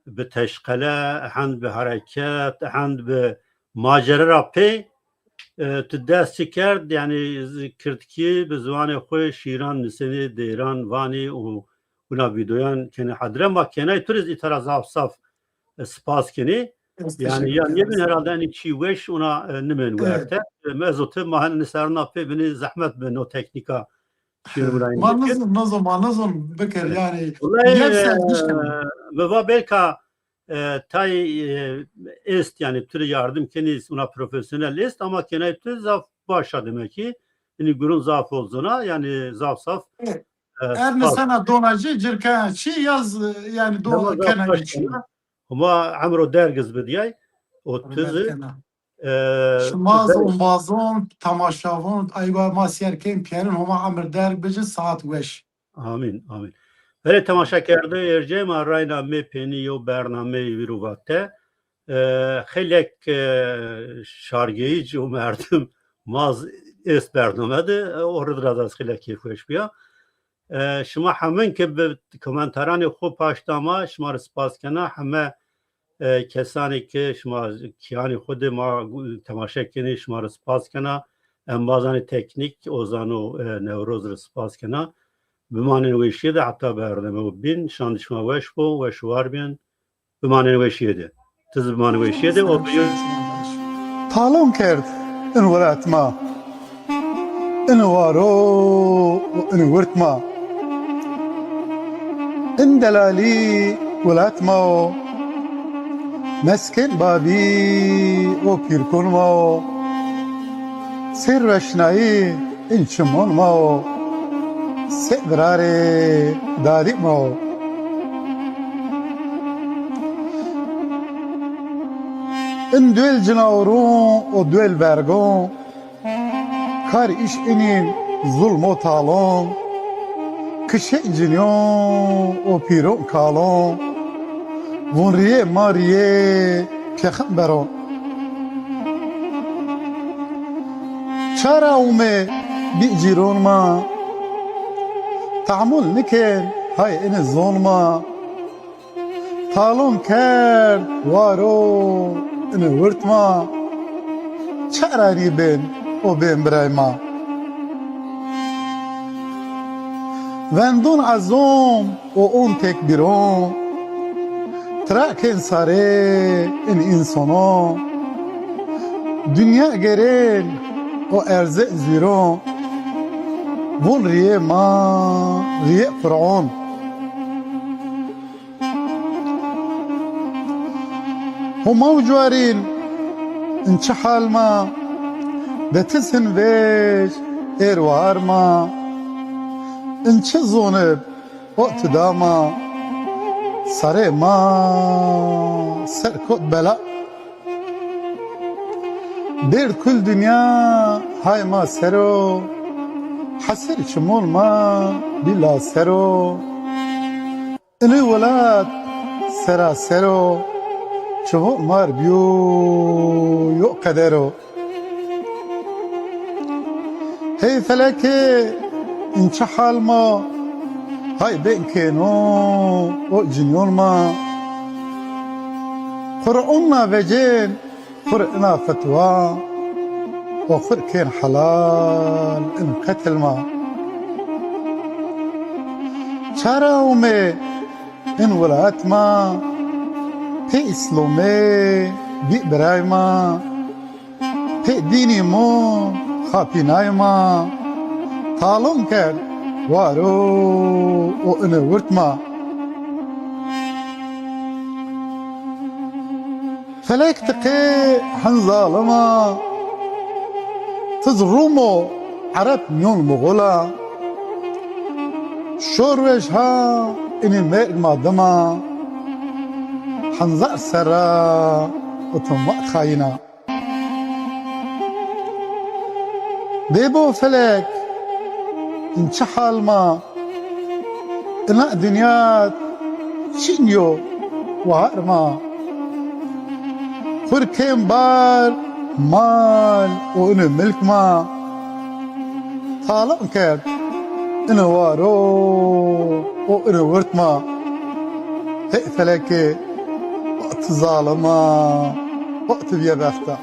bi teşqele, ehend bi hereket, ehend bi macere ra pê, e, tu dest çi kerd, yani z-, kirdkî bi ziwanê xwe şîran nisenî, deyran vanî û wina vîdeoyan kenê hedre. Ma kenay tu rê zî îtara zaf zaf, e, spas kenî. Ez Yani teşekkür ya ederim. nêbin herhalde enî çî weş ona, e, nimên Evet. werte. E, me ez û tu ma hin niserna pê binî zehmet bi no teknîka. Şirin Buray'ın Ma fikir. nizon, nizon, ma nizon bikir yani. Vallahi, Yek e, ser diştim. mi va belka, e, tay, e, est yani tu yardım kenî ona profesyonel est ama kenay tu zaf başa demek ki. Ini gurun zaf olzuna yani zaf zaf, Evet. e, Er spas. Nisena dona jî cirka çi yaz, e, yani Dema do zaf kena baş çi. Kena. Huma emro dergiz bidiyay. O Hürmet tüzü kena. Ee, Şima zî, ombazon, temaşavon, aywa ma siyerkên piyerin homa emir derg bijin, saet weş. Amin, amin. Belê temaşekerdoyê ercê ma rayna me pênî yo bernameyê vîrû vate. Ee, xeylek, e, şargeyî û merdim maz êst bername de, e, o rid ra da xeylek kêfweş biya. E, şima hemin ke bi komentaranê xo paş da ma, şima re spas kena. Heme, e, kesanê ke şima kiyanê xo de ma gu-, temaşe kenê, şima re spas kena. Embazanê teknîk, Ozan û, e, Newroz re spas kena. Bimanên weşiyê de heta berdeme û bîn, şand şima weş bo, weş û war bîn. Bimanên weşiyê de. Tiz bimanên weşiyê de û Talon kerd in welat ma, in waro û in wirt ma. In delalî welat ma o, meskin babî û pîrkon ma o. Sê reşnayî in çimon ma o, sê virarê dadî ma o. In duel cinawron û duel vergon, kar îş inîn zulm û talon, kişê cinyon û pîron kalon, vûn riyê ma riyê pêxemberon. Çara ûmê bî cîron ma, tahmul nikin hay inê zon ma. Talon kerd waro inê wirt ma, çara nî bên û bên birey ma. Vendon ezom û on tekbîron, trakên sarê in însonon, dinya gerên û erzê zîron, vûn riyê ma, riyê Fir'on. Homa û cuarîn in çi hal ma, de tisin vêj êr wahar ma. In çi zonib o tu da ma, sarê ma ser kot bela. Dêr kul dinya hay ma sero, hesir çimol ma bila sero. Ini welat sera sero, çimol mar biyo yo qedero. Hey felekê, in çi hal ma, hay ben kêno o cinyol ma. Qur'on na vecên, Xur ina fetwa, û xur kên helal in qetil ma. Çara umê in welat ma, pê Îslomê bî biray ma, pê dînî mo xapînay ma, talon kerd waro û ini wirt ma. Felek tiqê hin zalima, tiz Rûmo Ereb miyon Muxula. Şorweş ha inî merg ma dima, henzar serra utum wet xayîna. Dêbo felek, in çi hal ma? Ina dinya çîn yo wahar ma. Xur kêm bar mal û ini milk ma. Talan kerd ini waro û ini wirt ma. Hey felekê, wet zalima, wet biyebexta.